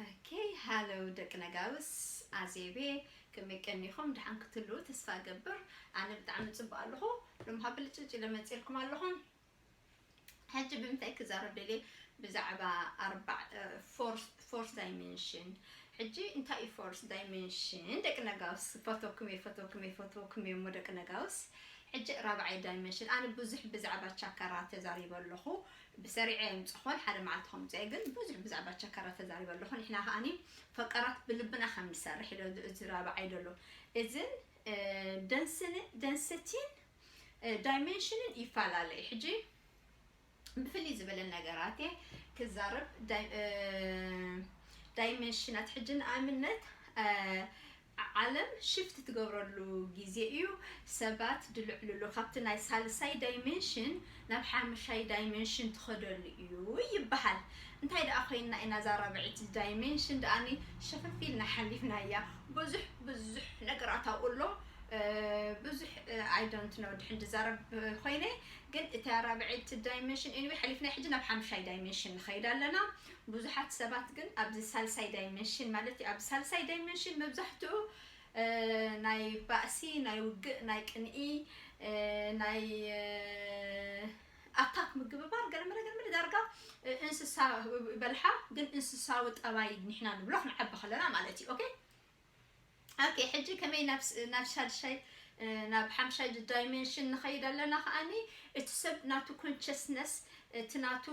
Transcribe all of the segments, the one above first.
ኦኬ፣ ሃሎ ደቂ ነጋውስ፣ ኣዜቤ፣ ከመይ ቀኒኹም? ደሓን ክትህልዉ ተስፋ እገብር። ኣነ ብጣዕሚ ጽቡቕ ኣለኹ። ሎምኻ ብልጭልጭ ኢለ መጺኤልኩም ኣለኹ። ሕጂ ብምንታይ ክዛረብ ደልየ? ብዛዕባ ኣርባዕ፣ እ፣ ፎርስ፣ ፎርስ ዳይሜንሽን። ሕጂ እንታይ እዩ ፎርስ ዳይሜንሽን? ደቂ ነጋውስ፣ ፈተኩም እየ፣ ፈተኩም እየ፣ ፈተኩም እየ እሞ ደቂ ነጋውስ። ሕጂ ራብዓይ ዳይሜንሽን፣ ኣነ ብዙሕ ብዛዕባ ቻካራ ተዛሪበ ኣለኹ። ብሰሪዐ የምጽኾን፣ ሓደ መዓልቲ ከምጽኦ እየ፣ ግን ብዙሕ ብዛዕባ ቻካራ ተዛሪበ ኣለኹ። ንሕና ከኣኒ ፈቃራት ብልብና ከም ንሰርሕ ኢሎ እዚ ራብዓይ ደሎ። እዝን፣ እ፣ ደንስን-፣ ደንስቲን፣ እ፣ ዳይሜንሽንን ይፈላለ እዩ። ሕጂ ብፍልይ ዝበለ ነገራት እየ ክዛረብ። ዳይ-፣ እ፣ ዳይሜንሽናት ሕጂ ንኣብነት፣ እ፣ ዓለም ሽፍት ትገብረሉ ግዜ እዩ። ሰባት ድልዕልሉ ካብቲ ናይ ሳልሳይ ዳይሜንሽን ናብ ሓምሻይ ዳይሜንሽን ትኸደሉ እዩ ይበሃል። እንታይ ደኣ ኮይንና ኢና እዛ ራብዐይቲ ዳይሜንሽን ደኣኒ ሸፈፍ ኢልና ሓሊፍናያ? ብዙሕ ብዙሕ ነገራት ኣብኡ ኣሎ። እ፣ ብዙሕ፣ እ፣ I don't know ድሕን ድዛረብ ኮይነ፣ ግን እታ ራብዐይቲ ዳይሜንሽን anyway ሓሊፍና ሕጂ ናብ ሓምሻይ ዳይሜንሽን ንኸይድ ኣለና። ብዙሓት ሰባት ግን ኣብዚ ሳልሳይ ዳይሜንሽን ማለት እዩ፣ ኣብ ሳልሳይ ዳይሜንሽን መብዛሕትኡ፣ እ፣ ናይ ባእሲ፣ ናይ ውግእ፣ ናይ ቅንኢ፣ እ፣ ናይ፣ እ፣ ኣታክ ምግብባር ገለመለ ገለመለ ዳርጋ፣ እ፣ እንስሳ በልሓ፣ ግን እንስሳዊ ጠባይ ንሕና ንብሎ ክንዓቢ ከለና ማለት እዩ። ኦኬ? ኦኬ፣ ሕጂ ከመይ ናብ ስ-፣ ናብ ሻድሻይ፣ እ፣ ናብ ሓምሻይ ዳይሜንሽን ንኸይድ ኣለና ከኣኒ፣ እቲ ሰብ ናቱ ኮንሸስነስ፣ እቲ ናቱ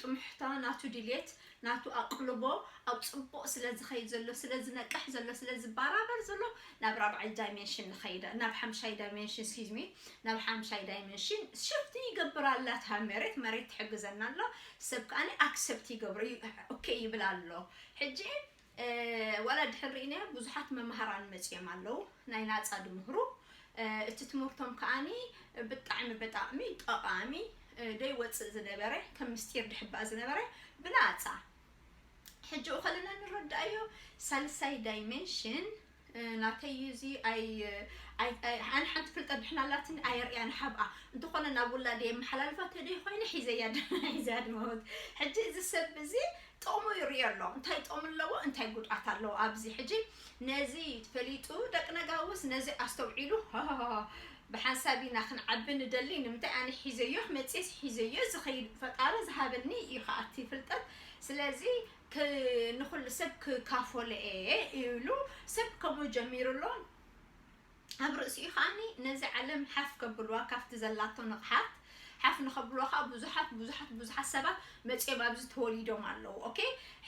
ጥሙሕታ፣ ናቱ ድልየት፣ ናቱ ኣቕልቦ ኣብ ጽቡቕ ስለ ዝኸይድ ዘሎ፣ ስለ ዝነቅሕ ዘሎ፣ ስለ ዝባራበር ዘሎ፣ ናብ ራብዓይ ዳይሜንሽን ንኸይድ፣ ናብ ሓምሻይ ዳይሜንሽን፣ excuse me፣ ናብ ሓምሻይ ዳይሜንሽን ሽፍት ይገብር ኣላ እታ መሬት፣ መሬት ትሕግዘና ኣሎ፣ ሰብ ከኣኒ ኣክሰፕት ይገብሮ፣ ዩ-፣ ኦኬ ይብል ኣሎ። ሕጂ፣ እ፣ ዋላ ድሕን ርኢናዮ ብዙሓት መማህራን መጺኦም ኣለዉ፣ ናይ ናጻ ድምህሩ። እ፣ እቲ ትምህርቶም ከኣኒ ብጣዕሚ፣ ብጣዕሚ ጠቓሚ፣ እ፣ ደይወጽእ ዝነበረ፣ ከም ምስጢር ድሕባእ ዝነበረ ብናጻ። ሕጂ ከለና ንረዳእዮ ሳልሳይ ዳይሜንሽን፣ እ፣ ናተይ እዩ እዚ፣ ኣይ፣ ኣይ፣ ኣይ፣ ኣነ ሓንቲ ፍልጠት ድሕን ኣላትኒ ኣየርእያን ሓብኣ። እንተኾነ ናብ ውላደ የመሓላልፋ ተደይ ኮይነ ሒዘያ ድ-፣ ሒዘያ ድመውት። ሕጂ እዚ ሰብ እዚ ጥቕሙ ይርእዮ ኣሎ። እንታይ ጥቕሚ ኣለዎ? እንታይ ጉድኣት ኣለዎ? ኣብዚ ሕጂ ነዚ ፈሊጡ ደቂ ነጋውስ ነዚ ኣስተውዒሉ፣ ሃሃሃ፣ ብሓንሳብ ኢና ክንዓቢ ንደሊ፣ ንምንታይ ኣነ ሒዘዮ መጽየስ ሒዘዮ ዝኸይድ ፈጣሪ ዝሃበኒ እዩ ከኣ እቲ ፍልጠት። ስለዚ ክ-፣ ንኹሉ ሰብ ክካፈሎ እየ ኢሉ ሰብ ከምኡ ጀሚሩ ኣሎ። ኣብ ርእሲኡ ከኣኒ ነዚ ዓለም ሓፍ ከብልዋ ካብቲ ዘላቶ ንቕሓት ሓፍ ንኸብልዋ ከኣ ብዙሓት፣ ብዙሓት፣ ብዙሓት ሰባት መጺኦም ኣብዚ ተወሊዶም ኣለዉ። ኦኬ?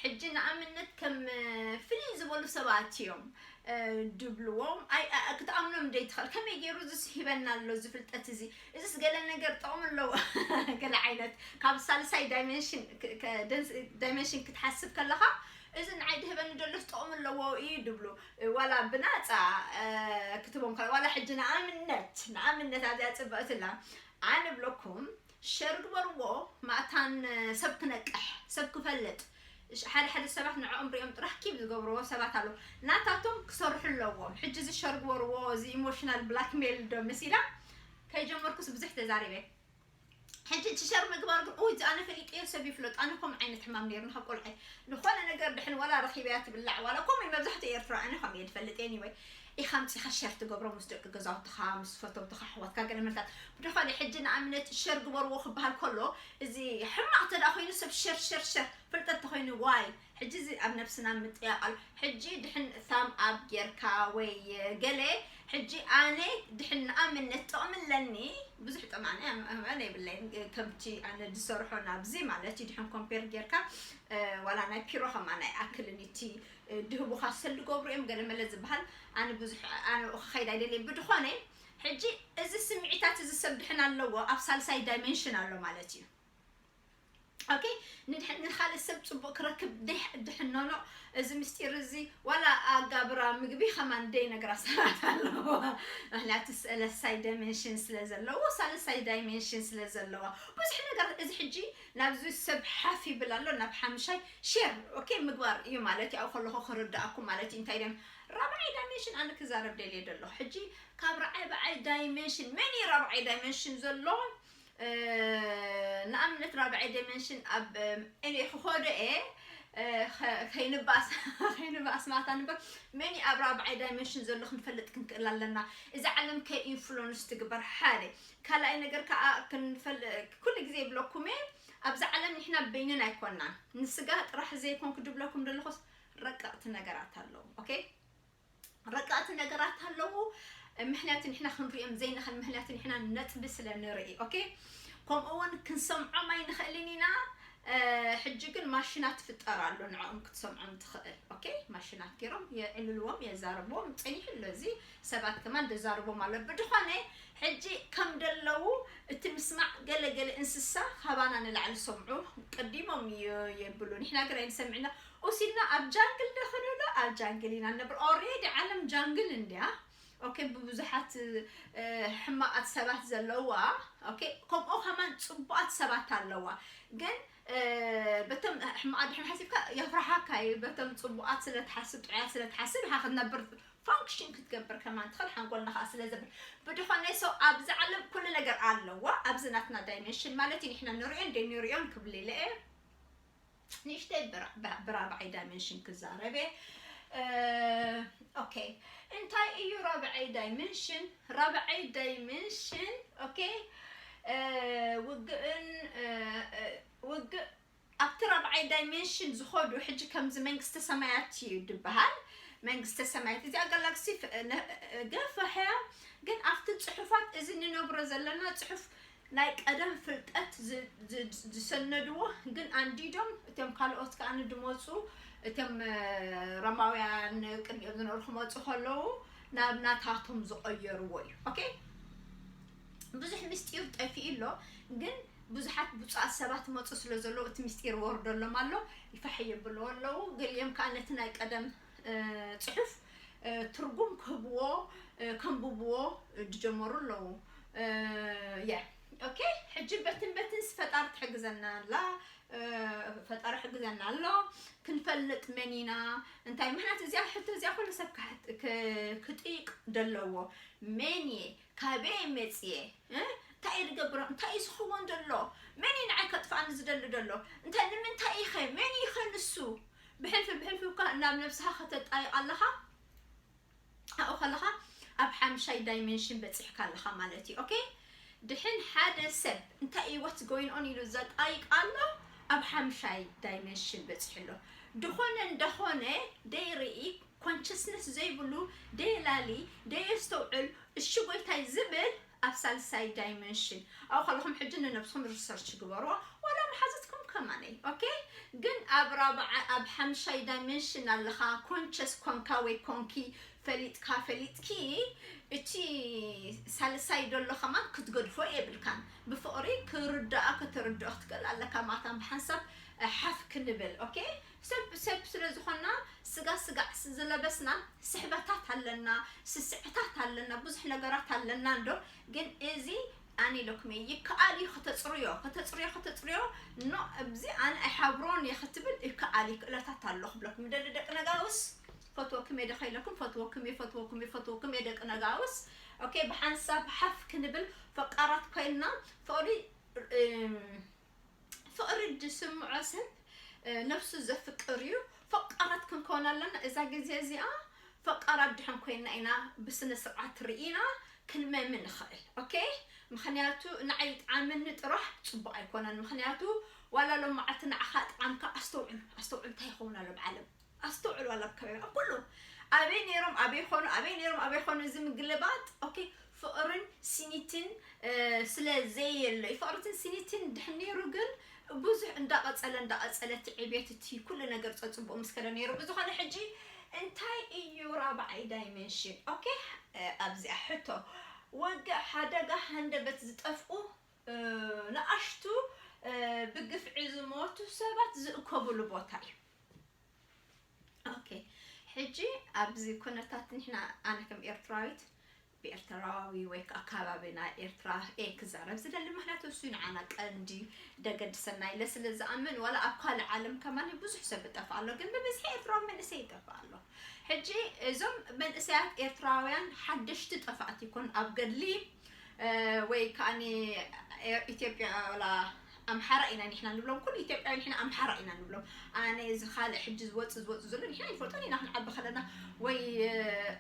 ሕጂ ንኣብነት ከም፣ እ፣ ፍልይ ዝበሉ ሰባት እዮም፣ እ፣ ድብልዎም። ኣይ፣ ኣ-፣ ክትኣምኖም ደይትኽእል። ከመይ ገይሩ እዚስ ሂበና ኣሎ እዚ ፍልጠት እዚ? እዚስ ገለ ነገር ጥቕሚ ኣለዎ? ገለ ዓይነት ካብ ሳልሳይ ዳይሜንሽን ክ-፣ ከ-፣ ደንስ-፣ ዳይሜንሽን ክትሓስብ ከለኻ፣ እዚ ንዓይ ድህበኒ ደሎስ ጥቕሚ ኣለዎ እዩ ድብሉ። ዋላ ብናጻ፣ እ፣ ክትቦም ከ-፣ ዋላ ሕጂ ንኣብነት፣ ንኣብነት ኣብዚኣ ጽብቕቲ ኣላ። ኣነ ብለኩም፣ ሸር ግበርዎ፣ ማእታን ሰብ ክነቅሕ፣ ሰብ ክፈልጥ። ሽ-፣ ሓደ ሓደ ሰባት ንዕኦም ሪኦም ጥራሕ ኪብ ዝገብርዎ ሰባት ኣለዉ። ናታቶም ክሰርሑ ኣለዎም። ሕጂ እዚ ሸር ግበርዎ፣ እዚ ኢሞሽናል ብላክሜል ዶ መሲላ? ከይጀመርኩስ ብዙሕ ተዛሪበ። ሕጂ እቲ ሸር ምግባር ግን፣ ኡይ፣ እዚ ኣነ ፈሊጠዮ፣ ሰብ ይፍለጥ። ኣነ ከምኡ ዓይነት ሕማም ነይርኒ ካብ ቆልዓይ። ዝኾነ ነገር ድሕን ዋላ ረኺበያ ትብላዕ፣ ዋላ ከምኡ እዩ መብዛሕትኡ ኤርትራ፣ ኣነ ከምኡ እየ ዝፈልጥ። Anyway፣ ኢኻ ኣምጺኻ ሸር ትገብሮ ምስ ደቂ ገዛውትኻ፣ ምስ ፈተውትኻ፣ ኣሕዋትካ፣ ገለ መልታት። ብድኾነ ሕጂ ንኣብነት ሸር ግበርዎ ክበሃል ከሎ፣ እዚ ሕማቕ ተደኣ ኮይኑ ሰብ ሸር፣ ሸር፣ ሸር፣ ፍልጠት ተኾይኑ፣ ዋይ፣ ሕጂ እዚ ኣብ ነብስና ምጥያቕ ኣሎ። ሕጂ ድሕን ታም ኣፕ ጌርካ ወይ ገለ፣ ሕጂ ኣነ ድሕን ንኣብነት ጥቕሚ ኣለኒ፣ ብዙሕ ጥቕሚ ኣነ፣ ኣነ የብለይን፣ ከምቲ ኣነ ዝሰርሖ ናብዚ ማለት እዩ። ድሕን ኮምፔር ጌርካ፣ እ፣ ዋላ ናይ ፒሮ ከማን ኣይኣክልን እቲ፣ እ፣ ድህቡኻ ሰልጎብሩ እዮም ገለ መለ ዝበሃል። ኣነ ብዙሕ፣ ኣነ ክኸይድ ኣይደልየን። ብድኾነ፣ ሕጂ እዚ ስምዒታት እዚ ሰብ ድሕን ኣለዎ፣ ኣብ ሳልሳይ ዳይሜንሽን ኣሎ ማለት እዩ። ኦኬ፣ ንድሕ-፣ ንኻልእ ሰብ ጽቡቕ ክረክብ ደይ-፣ ድሕን፣ ኖ፣ ኖ፣ እዚ ምስጢር እዚ ዋላ ኣጋብራ ምግቢ ከማን ደይ ነግራ ሰባት ኣለዎ። ምኽንያቱ ሰለሳይ ዳይሜንሽን ስለ ዘለዎ፣ ሳልሳይ ዳይሜንሽን ስለ ዘለዋ፣ ብዙሕ ነገር እዚ ሕጂ ናብዚ ሰብ ሓፍ ይብል ኣሎ፣ ናብ ሓምሻይ ሼር፣ ኦኬ፣ ምግባር እዩ ማለት እዩ። ኣብ ከለኹ ክርዳእኩም ማለት እዩ። እንታይ ደም ራብዓይ ዳይሜንሽን ኣነ ክዛረብ ደልየ ደለኹ። ሕጂ ካብ ራብዓይ ዳይሜንሽን፣ መን እዩ ራብዓይ ዳይሜንሽን ዘሎ? እ፣ ንኣብነት ራብዓይ ዳይሜንሽን ኣብ፣ እ፣ እኔ ክኸዶ እየ፣ ከይንባስ ከይንባስ ማታ ንበር መኒ ኣብ ራብዓይ ዳይመንሽን ዘሎ ክንፈልጥ ክንክእል ኣለና። እዚ ዓለም ከይ ኢንፍሉንስ ትግበር ሓደ። ካልኣይ ነገር ከዓ ክንፈል ኩሉ ግዜ ይብለኩም እየ፣ ኣብዚ ዓለም ንሕና በይንን ኣይኮናን። ንስጋ ጥራሕ ዘይኮንኩ ድብለኩም ዘለኹስ ረቀቕቲ ነገራት ኣለዉ። ኦኬ፣ ረቀቕቲ ነገራት ኣለዉ። ምክንያቱ ንሕና ክንሪኦም ዘይንኽእል፣ ምክንያቱ ንሕና ነጥቢ ስለ ንርኢ። ኦኬ፣ ከምኡ እውን ክንሰምዖም ኣይንኽእልን ኢና። ሕጂ ግን ማሽናት ትፍጠር ኣሎ ንዕኦም ክትሰምዖም ትኽእል። ኦኬ፣ ማሽናት ገይሮም የዕልልዎም የዛርብዎም ጸኒሑ ኣሎ። እዚ ሰባት ከማን ደዛርቦም ኣሎ። ብድኾነ ሕጂ ከም ደለዉ እቲ ምስማዕ ገለ ገለ እንስሳ ካባና ንላዕሊ ሰምዑ ቅዲሞም የብሉ። ንሕና ግን ኣይንሰምዕና። ኡሲና ኣብ ጃንግል ዶ ክንብሎ ኣብ ጃንግል ኢና ንነብር። ኦሬዲ ዓለም ጃንግል እንድያ። ኦኬ፣ ብብዙሓት ሕማቓት ሰባት ዘለዋ። ኦኬ፣ ከምኡ ከማን ጽቡቓት ሰባት ኣለዋ። ግን በቶም ሕማቓት ድሕን ሓሲብካ የፍርሓካ እዩ። በቶም ጽቡቓት ስለ ትሓስብ፣ ጥዑያት ስለ ትሓስብ ኢኻ ክትነብር። ፋንክሽን ክትገብር ከማን ትኽእል ሓንጎልና ከዓ ስለ ዘብል። ብድኾነ ሰው ኣብዚ ዓለም ኩሉ ነገር ኣለዋ። ኣብዚ ናትና ዳይሜንሽን ማለት እዩ። ንሕና ንሪኦ እንደ ንሪኦ ክብል ኢለ እየ። ንእሽተይ ብራብዓይ ዳይሜንሽን ክዛረብ እየ። ኦኬ፣ እንታይ እዩ ራብዓይ ዳይሜንሽን? ራብዓይ ዳይሜንሽን፣ ኦኬ፣ ውግእን ውግእ ኣብቲ ራብዓይ ዳይሜንሽን ዝኸዱ ሕጂ ከምዚ መንግስተ ሰማያት እዩ ድበሃል። መንግስተ ሰማያት እዚኣ ጋላክሲ ገፈሐያ። ግን ኣብቲ ፅሑፋት እዚ ንነብሮ ዘለና ፅሑፍ ናይ ቀደም ፍልጠት ዝሰነድዎ ግን ኣንዲዶም እቶም ካልኦት ከዓ ድመፁ እቶም ረማውያን ቅድሚኦም ዝነበሩ ክመፁ ከለዉ ናብ ናታቶም ዝቐየርዎ እዩ። ኦኬ፣ ብዙሕ ምስጢር ጠፊኡ ኣሎ። ግን ብዙሓት ብፁዓት ሰባት መፁ ስለ ዘለዉ እቲ ምስጢር ወርደሎም ኣሎ። ይፋሕ የብልዎ ኣለዉ። ገሊኦም ከዓ ነቲ ናይ ቀደም ፅሑፍ ትርጉም ክህብዎ ከንብብዎ ዝጀመሩ ኣለዉ። ያ፣ ኦኬ፣ ሕጂ በትን በትንስ ፈጣሪ ትሕግዘና ኣላ። ፈጣሪ ሕግዘና ኣሎ። ክንፈልጥ መን ኢና እንታይ ምክንያት እዚኣ ሕቶ እዚኣ ኩሉ ሰብ ክጥይቅ ደለዎ። መን እየ? ካበይ መፅየ? እንታይ እየ ዝገብሮ? እንታይ እዩ ዝኸውን ዘሎ? መን እዩ ንዓይ ከጥፍኣኒ ዝደሊ ዘሎ? እንታይ ንምንታይ ኢኸ? መን ኢኸ ንሱ? ብሕልፊ ብሕልፊ እኳ ናብ ነብስኻ ከተጣይቕ ኣለኻ። ኣብኡ ከለኻ ኣብ ሓምሻይ ዳይሜንሽን በፂሕካ ኣለኻ ማለት እዩ። ኦኬ፣ ድሕን ሓደ ሰብ እንታይ እዩ what's going on ኢሉ ዘጣይቅ ኣሎ፣ ኣብ ሓምሻይ ዳይሜንሽን በፂሑ ኣሎ። ድኾነ እንደኾነ ደይርኢ፣ ኮንሽስነስ ዘይብሉ፣ ደይላሊ፣ ደየስተውዕል፣ እሺ ጎይታይ ዝብል ኣብ ሳልሳይ ዳይሜንሽን። ኣብኡ ከለኹም ሕጂ ንነብስኹም ሪሰርች ግበርዎ፣ ዋላ መሓዝትኩም ከማነይ። ኦኬ፣ ግን ኣብ ራብዓ ኣብ ሓምሻይ ዳይሜንሽን ኣለኻ፣ ኮንሽስ ኮንካ ወይ ኮንኪ ፈሊጥካ ፈሊጥኪ እቲ ሳልሳይ ደሎ ከማን ክትገድፎ የብልካን። ብፍቕሪ ክርዳኣ ከተርድኦ ክትክእል ኣለካ። ማታን ብሓንሳብ ሓፍ ክንብል። ኦኬ፣ ሰብ ሰብ ስለ ዝኾና ስጋ ስጋዕ ዝለበስና ስሕበታት ኣለና፣ ስስዕታት ኣለና፣ ብዙሕ ነገራት ኣለና። እንዶ ግን እዚ ኣነ ኢለኩም እየ፣ ይከኣል እዩ ከተፅርዮ፣ ከተፅርዮ፣ ከተፅርዮ። ኖ፣ ኣብዚ ኣነ ኣይሓብሮን እየ ክትብል ይከኣል እዩ፣ ክእለታት ኣሎ ክብለኩም ደሊ ደቂ ነጋውስ። ፈትወኩም እየ ደኸ ኢለኩም፣ ፈትወኩም እየ፣ ፈትወኩም እየ፣ ፈትወኩም እየ ደቂ ነጋውስ። ኦኬ፣ ብሓንሳብ ሓፍ ክንብል ፈቃራት ኮይንና ፍቕሪ ፍቕሪ ዝስምዖ ሰብ ነብሱ ዘፍቅር እዩ። ፈቃራት ክንከውን ኣለና። እዛ ግዜ እዚኣ ፈቃራት ድሕን ኮይንና ኢና ብስነ ስርዓት ርኢና ክንመሚ ንኽእል። ኦኬ፣ ምክንያቱ ንዓይ ይጥዓመኒ ጥራሕ ፅቡቅ ኣይኮነን። ምክንያቱ ዋላ ሎም መዓልቲ ንዓኻ ጥዓምካ ኣስተውዕል፣ ኣስተውዕል እንታይ ይኸውን ኣሎ ብዓለም ኣስተውዕል ዋላ ኣብ ከባቢ ኣብ ኩሉ ኣበይ ነይሮም ኣበይ ኾኑ ኣበይ ነይሮም ኣበይ ኾኑ እዚ ምግልባጥ። ኦኬ፣ ፍቕርን ስኒትን ስለ ዘየሎ እዩ። ፍቕርትን ስኒትን ድሕን ነይሩ ግን ብዙሕ እንዳቐጸለ እንዳቐጸለ እቲ ዕብየት እቲ ኩሉ ነገር ጸጽቡቕ ምስ ከደ ነይሩ። ብዝኾነ ሕጂ እንታይ እዩ ራብዓይ ዳይሜንሽን? ኦኬ፣ ኣብዚኣ ሕቶ ወግእ ሓደጋ ሃንደበት ዝጠፍኡ ንኣሽቱ ብግፍዒ ዝሞቱ ሰባት ዝእከብሉ ቦታ እዩ። ኦኬ፣ ሕጂ ኣብዚ ኩነታት ንሕና ኣነ ከም ኤርትራዊት ብኤርትራዊ ወይ ከዓ ከባቢና ኤርትራ እየ ክዛረብ ዝደሊ፣ ምክንያቱ እሱ ንዓና ቀንዲ ደገድሰና ኢለ ስለ ዝኣምን። ዋላ ኣብ ካልእ ዓለም ከማን ብዙሕ ሰብ ይጠፍእ ኣሎ፣ ግን ብብዝሒ ኤርትራዊ መንእሰይ ይጠፍእ ኣሎ። ሕጂ እዞም መንእሰያት ኤርትራውያን ሓደሽቲ ጠፋእቲ ይኮን ኣብ ገድሊ ወይ ከዓኒ ኢትዮጵያ ዋላ ኣምሓራ ኢና ንሕና ንብሎም፣ ኩሉ ኢትዮጵያዊ ንሕና ኣምሓራ ኢና ንብሎም። ኣነ እዚ ካልእ ሕጂ ዝወጽእ ዝወጽእ ዘሎ ንሕና ይፈልጦን ኢና፣ ክንዓቢ ከለና ወይ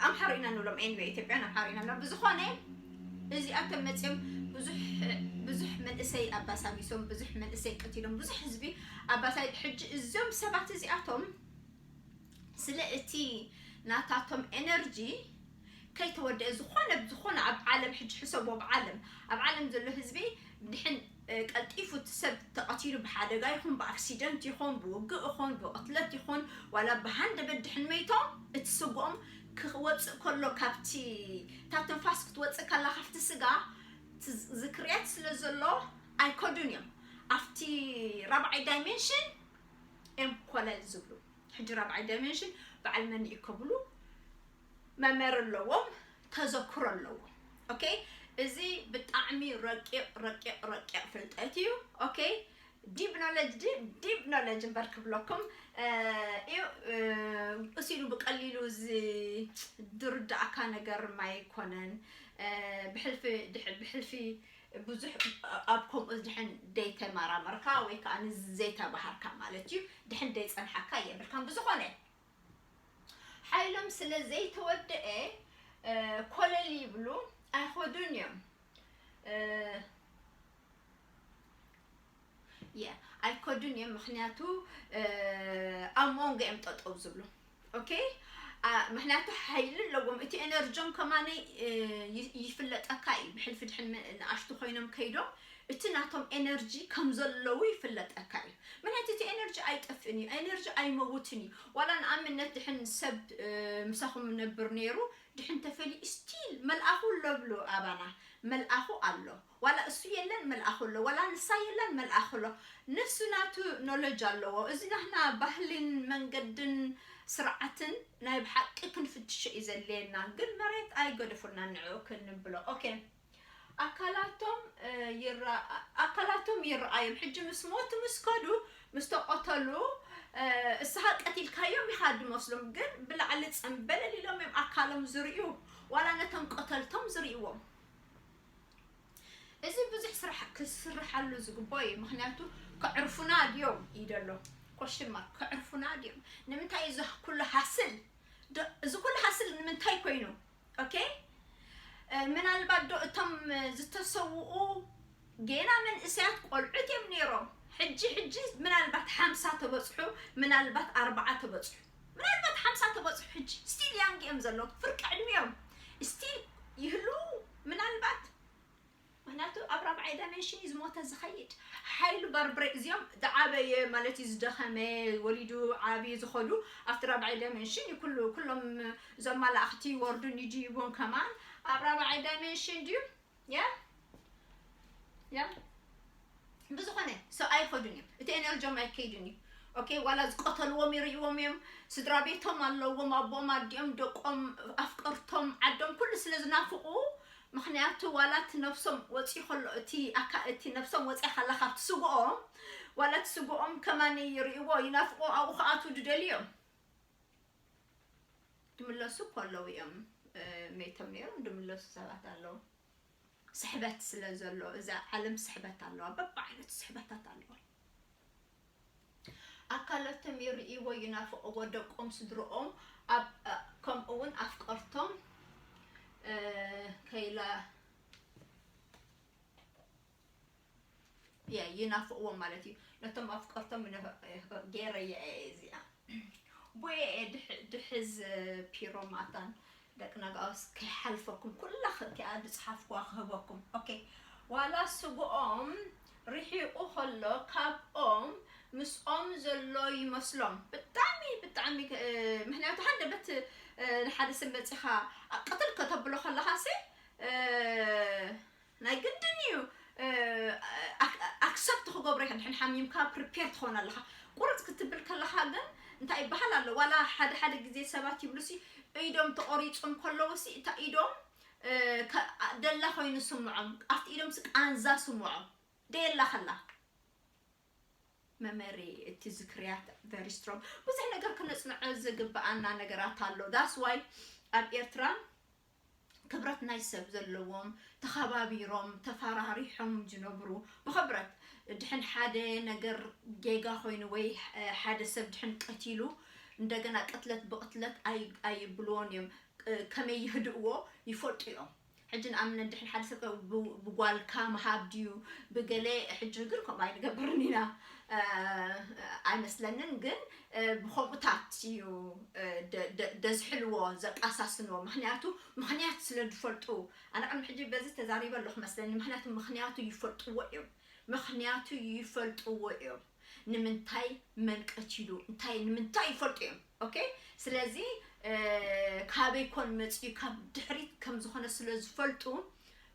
ኣምሓሩ ኢና ንብሎም። ኤንወይ ኢትዮጵያን ኣምሓሩ ኢና ንብሎም። ብዝኾነ እዚኣቶም መፅዮም ብዙሕ ብዙሕ መንእሰይ ኣባሳቢሶም፣ ብዙሕ መንእሰይ ቀቲሎም፣ ብዙሕ ህዝቢ ኣባሳይ። ሕጂ እዞም ሰባት እዚኣቶም ስለ እቲ ናታቶም ኤነርጂ ከይተወደአ ዝኾነ ዝኾነ ኣብ ዓለም ሕጂ ሕሰቦ ኣብ ዓለም ኣብ ዓለም ዘሎ ህዝቢ ድሕን ቀልጢፉ እቲ ሰብ ተቐቲሉ ብሓደጋ ይኹን ብኣክሲደንት ይኹን ብውግእ ይኹን ብቕትለት ይኹን ዋላ ብሃንደበት ድሕን መይቶም እቲ ስግኦም ክወፅእ ከሎ ካብቲ እታ ትንፋስ ክትወፅእ ከላ ካብቲ ስጋ ዝክርያት ስለ ዘሎ ኣይከዱን እዮም ኣብቲ ራብዓይ ዳይሜንሽን እዮም ኮለል ዝብሉ። ሕጂ ራብዓይ ዳይሜንሽን በዓል መን እዩ ከብሉ መመር ኣለዎም፣ ተዘክሮ ኣለዎም። ኦኬ፣ እዚ ብጣዕሚ ረቂቕ ረቂቕ ረቂቕ ፍልጠት እዩ። ኦኬ፣ ዲፕ ኖለጅ ዲፕ ኖለጅ እምበር ክብለኩም እዩ። እሲሉ ብቀሊሉ ዝርዳእካ ነገር ማይኮነን። ብሕልፊ ብሕልፊ ብዙሕ ኣብ ከምኡ ድሕን ደይተመራመርካ ወይ ከዓ ዘይተባሃርካ ማለት እዩ። ድሕን ደይፀንሓካ የብልካን። ብዝኾነ ሓይሎም ስለ ዘይተወደአ ኮለል ይብሉ ኣይኸዱን እዮም። የ ኣይከዱን እዮም። ምክንያቱ ኣብ መንጎ እዮም ጠጠው ዝብሉ። ኦኬ፣ ምክንያቱ ሓይሊ ኣለዎም። እቲ ኤነርጆም ከማነይ ይፍለጠካ እዩ። ብሕልፊ ድሕን ንኣሽቱ ኮይኖም ከይዶም እቲ ናቶም ኤነርጂ ከም ዘለዉ ይፍለጠካ እዩ። ምክንያቱ እቲ ኤነርጂ ኣይጠፍእን እዩ፣ ኤነርጂ ኣይመውትን እዩ። ዋላ ንኣብነት ድሕን ሰብ ምሳኹም ነብር ነይሩ ድሕን ተፈልዩ ስቲል መልኣኹ ኣሎ ብሉ ኣባና መልኣኹ ኣሎ። ዋላ እሱ የለን መልኣኹ ኣሎ፣ ዋላ ንሳ የለን መልኣኹ ኣሎ። ንሱ ናቱ ኖለጅ ኣለዎ። እዚ ናህና ባህልን መንገድን ስርዓትን ናይ ብሓቂ ክንፍትሾ እዩ ዘድልየና። ግን መሬት ኣይገደፉና ንዕኡ ክንብሎ። ኦኬ፣ ኣካላቶም ይራ- ኣካላቶም ይረኣዮም። ሕጂ ምስ ሞቱ ምስ ከዱ ምስ ተቆተሉ እስኻ ቀቲልካዮም ኢኻ ድመስሎም፣ ግን ብላዕሊ ፀምበለል ኢሎም እዮም ኣካሎም ዝርእዩ፣ ዋላ ነቶም ቀተልቶም ዝርእይዎም። እዚ ብዙሕ ስራሕ ክስርሓሉ ዝግቦ እዩ። ምክንያቱ ከዕርፉና ድዮም እዩ ደሎ ኮሽን ማርክ፣ ከዕርፉና ድዮም? ንምንታይ እዚ ኩሉ ሃስል? እዚ ኩሉ ሃስል ንምንታይ ኮይኑ? ኦኬ፣ ምናልባት ዶ እቶም ዝተሰውኡ ጌና መንእሰያት ቆልዑት እዮም ነይሮም። ሕጂ ሕጂ ምናልባት ሓምሳ ተበፅሑ፣ ምናልባት ኣርባዓ ተበፅሑ፣ ምናልባት ሓምሳ ተበፅሑ። ሕጂ ስቲል ያንግ እዮም ዘለዉ፣ ፍርቂ ዕድሚኦም ስቲል ይህልዉ ምናልባት። ምክንያቱ ኣብ ራብዓይ ዳይሜንሽን እዩ ዝሞተ ዝኸይድ። ሓይሉ ባርብሬ እዚኦም ዝዓበየ ማለት እዩ ዝደኸመ ወሊዱ ዓብዪ ዝኸዱ ኣብቲ ራብዓይ ዳይሜንሽን እዩ። ኩሉ ኩሎም እዞም መላእኽቲ ይወርዱን ይድይቡን ከማን ኣብ ራብዓይ ዳይሜንሽን ድዩ? ያ ያ ብዝኾነ ሰው ኣይኸዱን እዮም። እቲ ኤነርጂም ኣይከይዱን እዩ። ኦኬ፣ ዋላ ዝቀተልዎም ይርእይዎም እዮም። ስድራ ቤቶም ኣለዎም፣ ኣቦም ኣዲኦም ደቆም ኣፍቀርቶም ዓዶም ኩሉ ስለ ዝናፍቁ፣ ምክንያቱ ዋላ እቲ ነብሶም ወፂኡ ከሎ እቲ ኣካ እቲ ነብሶም ወፂኣ ከላ ካብቲ ስግኦም ዋላ እቲ ስግኦም ከማን ይርእይዎ ይናፍቁ ኣብኡ ክኣትዉ ድደልዩ እዮም። ድምለሱ ከለዉ እዮም መይቶም ነይሮም ድምለሱ ሰባት ኣለዉ። ስሕበት ስለ ዘሎ እዛ ዓለም ስሕበት ኣለዋ፣ በብዓይነቱ ስሕበታት ኣለዋ። ኣካላቶም ይርእይዎ ይናፍቕዎ፣ ደቆም ስድርኦም ኣብ ከምኡ እውን ኣፍቀርቶም ከይላ የ ይናፍቕዎም ማለት እዩ። ነቶም ኣፍቀርቶም ገይረ እየ እዚኣ ቦየ ድሕዝ ፒሮማታን ደቂ ነጋውስ ከይሓልፈኩም ኩላ ከቲኣ ዝፅሓፍኩዋ ክህበኩም። ኦኬ፣ ዋላ ስግኦም ርሒቑ ከሎ ካብኦም ምስኦም ዘሎ ይመስሎም። ብጣዕሚ ብጣዕሚ ምክንያቱ ሓደ በት ንሓደ ሰብ መፂኻ ቅትል ከተብሎ ከለኻ ሲ ናይ ግድን እዩ ኣክሰፕት ክገብሮ ይኽእል። ድሕን ሓሚምካ ፕሪፔር ትኸውን ኣለኻ። ቁርፅ ክትብል ከለኻ ግን እንታይ ይበሃል ኣሎ? ዋላ ሓደ ሓደ ግዜ ሰባት ይብሉ ሲ ኢዶም ተቆሪፆም ከለዉ ሲ እታ ኢዶም ደላ ኮይኑ ስምዖም፣ ኣብቲ ኢዶም ሲ ቃንዛ ስምዖም ደየላ ከላ መመሪ እቲ ዝክርያት ቨሪ ስትሮንግ። ብዙሕ ነገር ክነፅንዖ ዝግብኣና ነገራት ኣሎ። ዳስ ዋይ ኣብ ኤርትራ ክብረት ናይ ሰብ ዘለዎም፣ ተኸባቢሮም ተፈራሪሖም ዝነብሩ ብኽብረት። ድሕን ሓደ ነገር ጌጋ ኮይኑ ወይ ሓደ ሰብ ድሕን ቀቲሉ፣ እንደገና ቅትለት ብቕትለት ኣይብልዎን እዮም። ከመይ ይህድእዎ ይፈልጡ እዮም። ሕጂ ንኣብነት ድሕን ሓደ ሰብ ብጓልካ ምሃብ ድዩ ብገለ፣ ሕጂ ግን ከምኡ ኣይንገብርን ኢና ኣይመስለንን። ግን ብኸምኡታት እዩ ደዝሕልዎ፣ ዘቃሳስንዎ። ምክንያቱ ምክንያት ስለ ዝፈልጡ። ኣነ ቅድሚ ሕጂ በዚ ተዛሪበ ኣለኹ መስለኒ። ምክንያቱ ምክንያቱ ይፈልጥዎ እዮም። ምክንያቱ ይፈልጥዎ እዮም። ንምንታይ መን ቀቲሉ እንታይ ንምንታይ ይፈልጡ እዮም። ኦኬ፣ ስለዚ ካበይ ኮን መፅኡ ካብ ድሕሪት ከም ዝኾነ ስለ ዝፈልጡ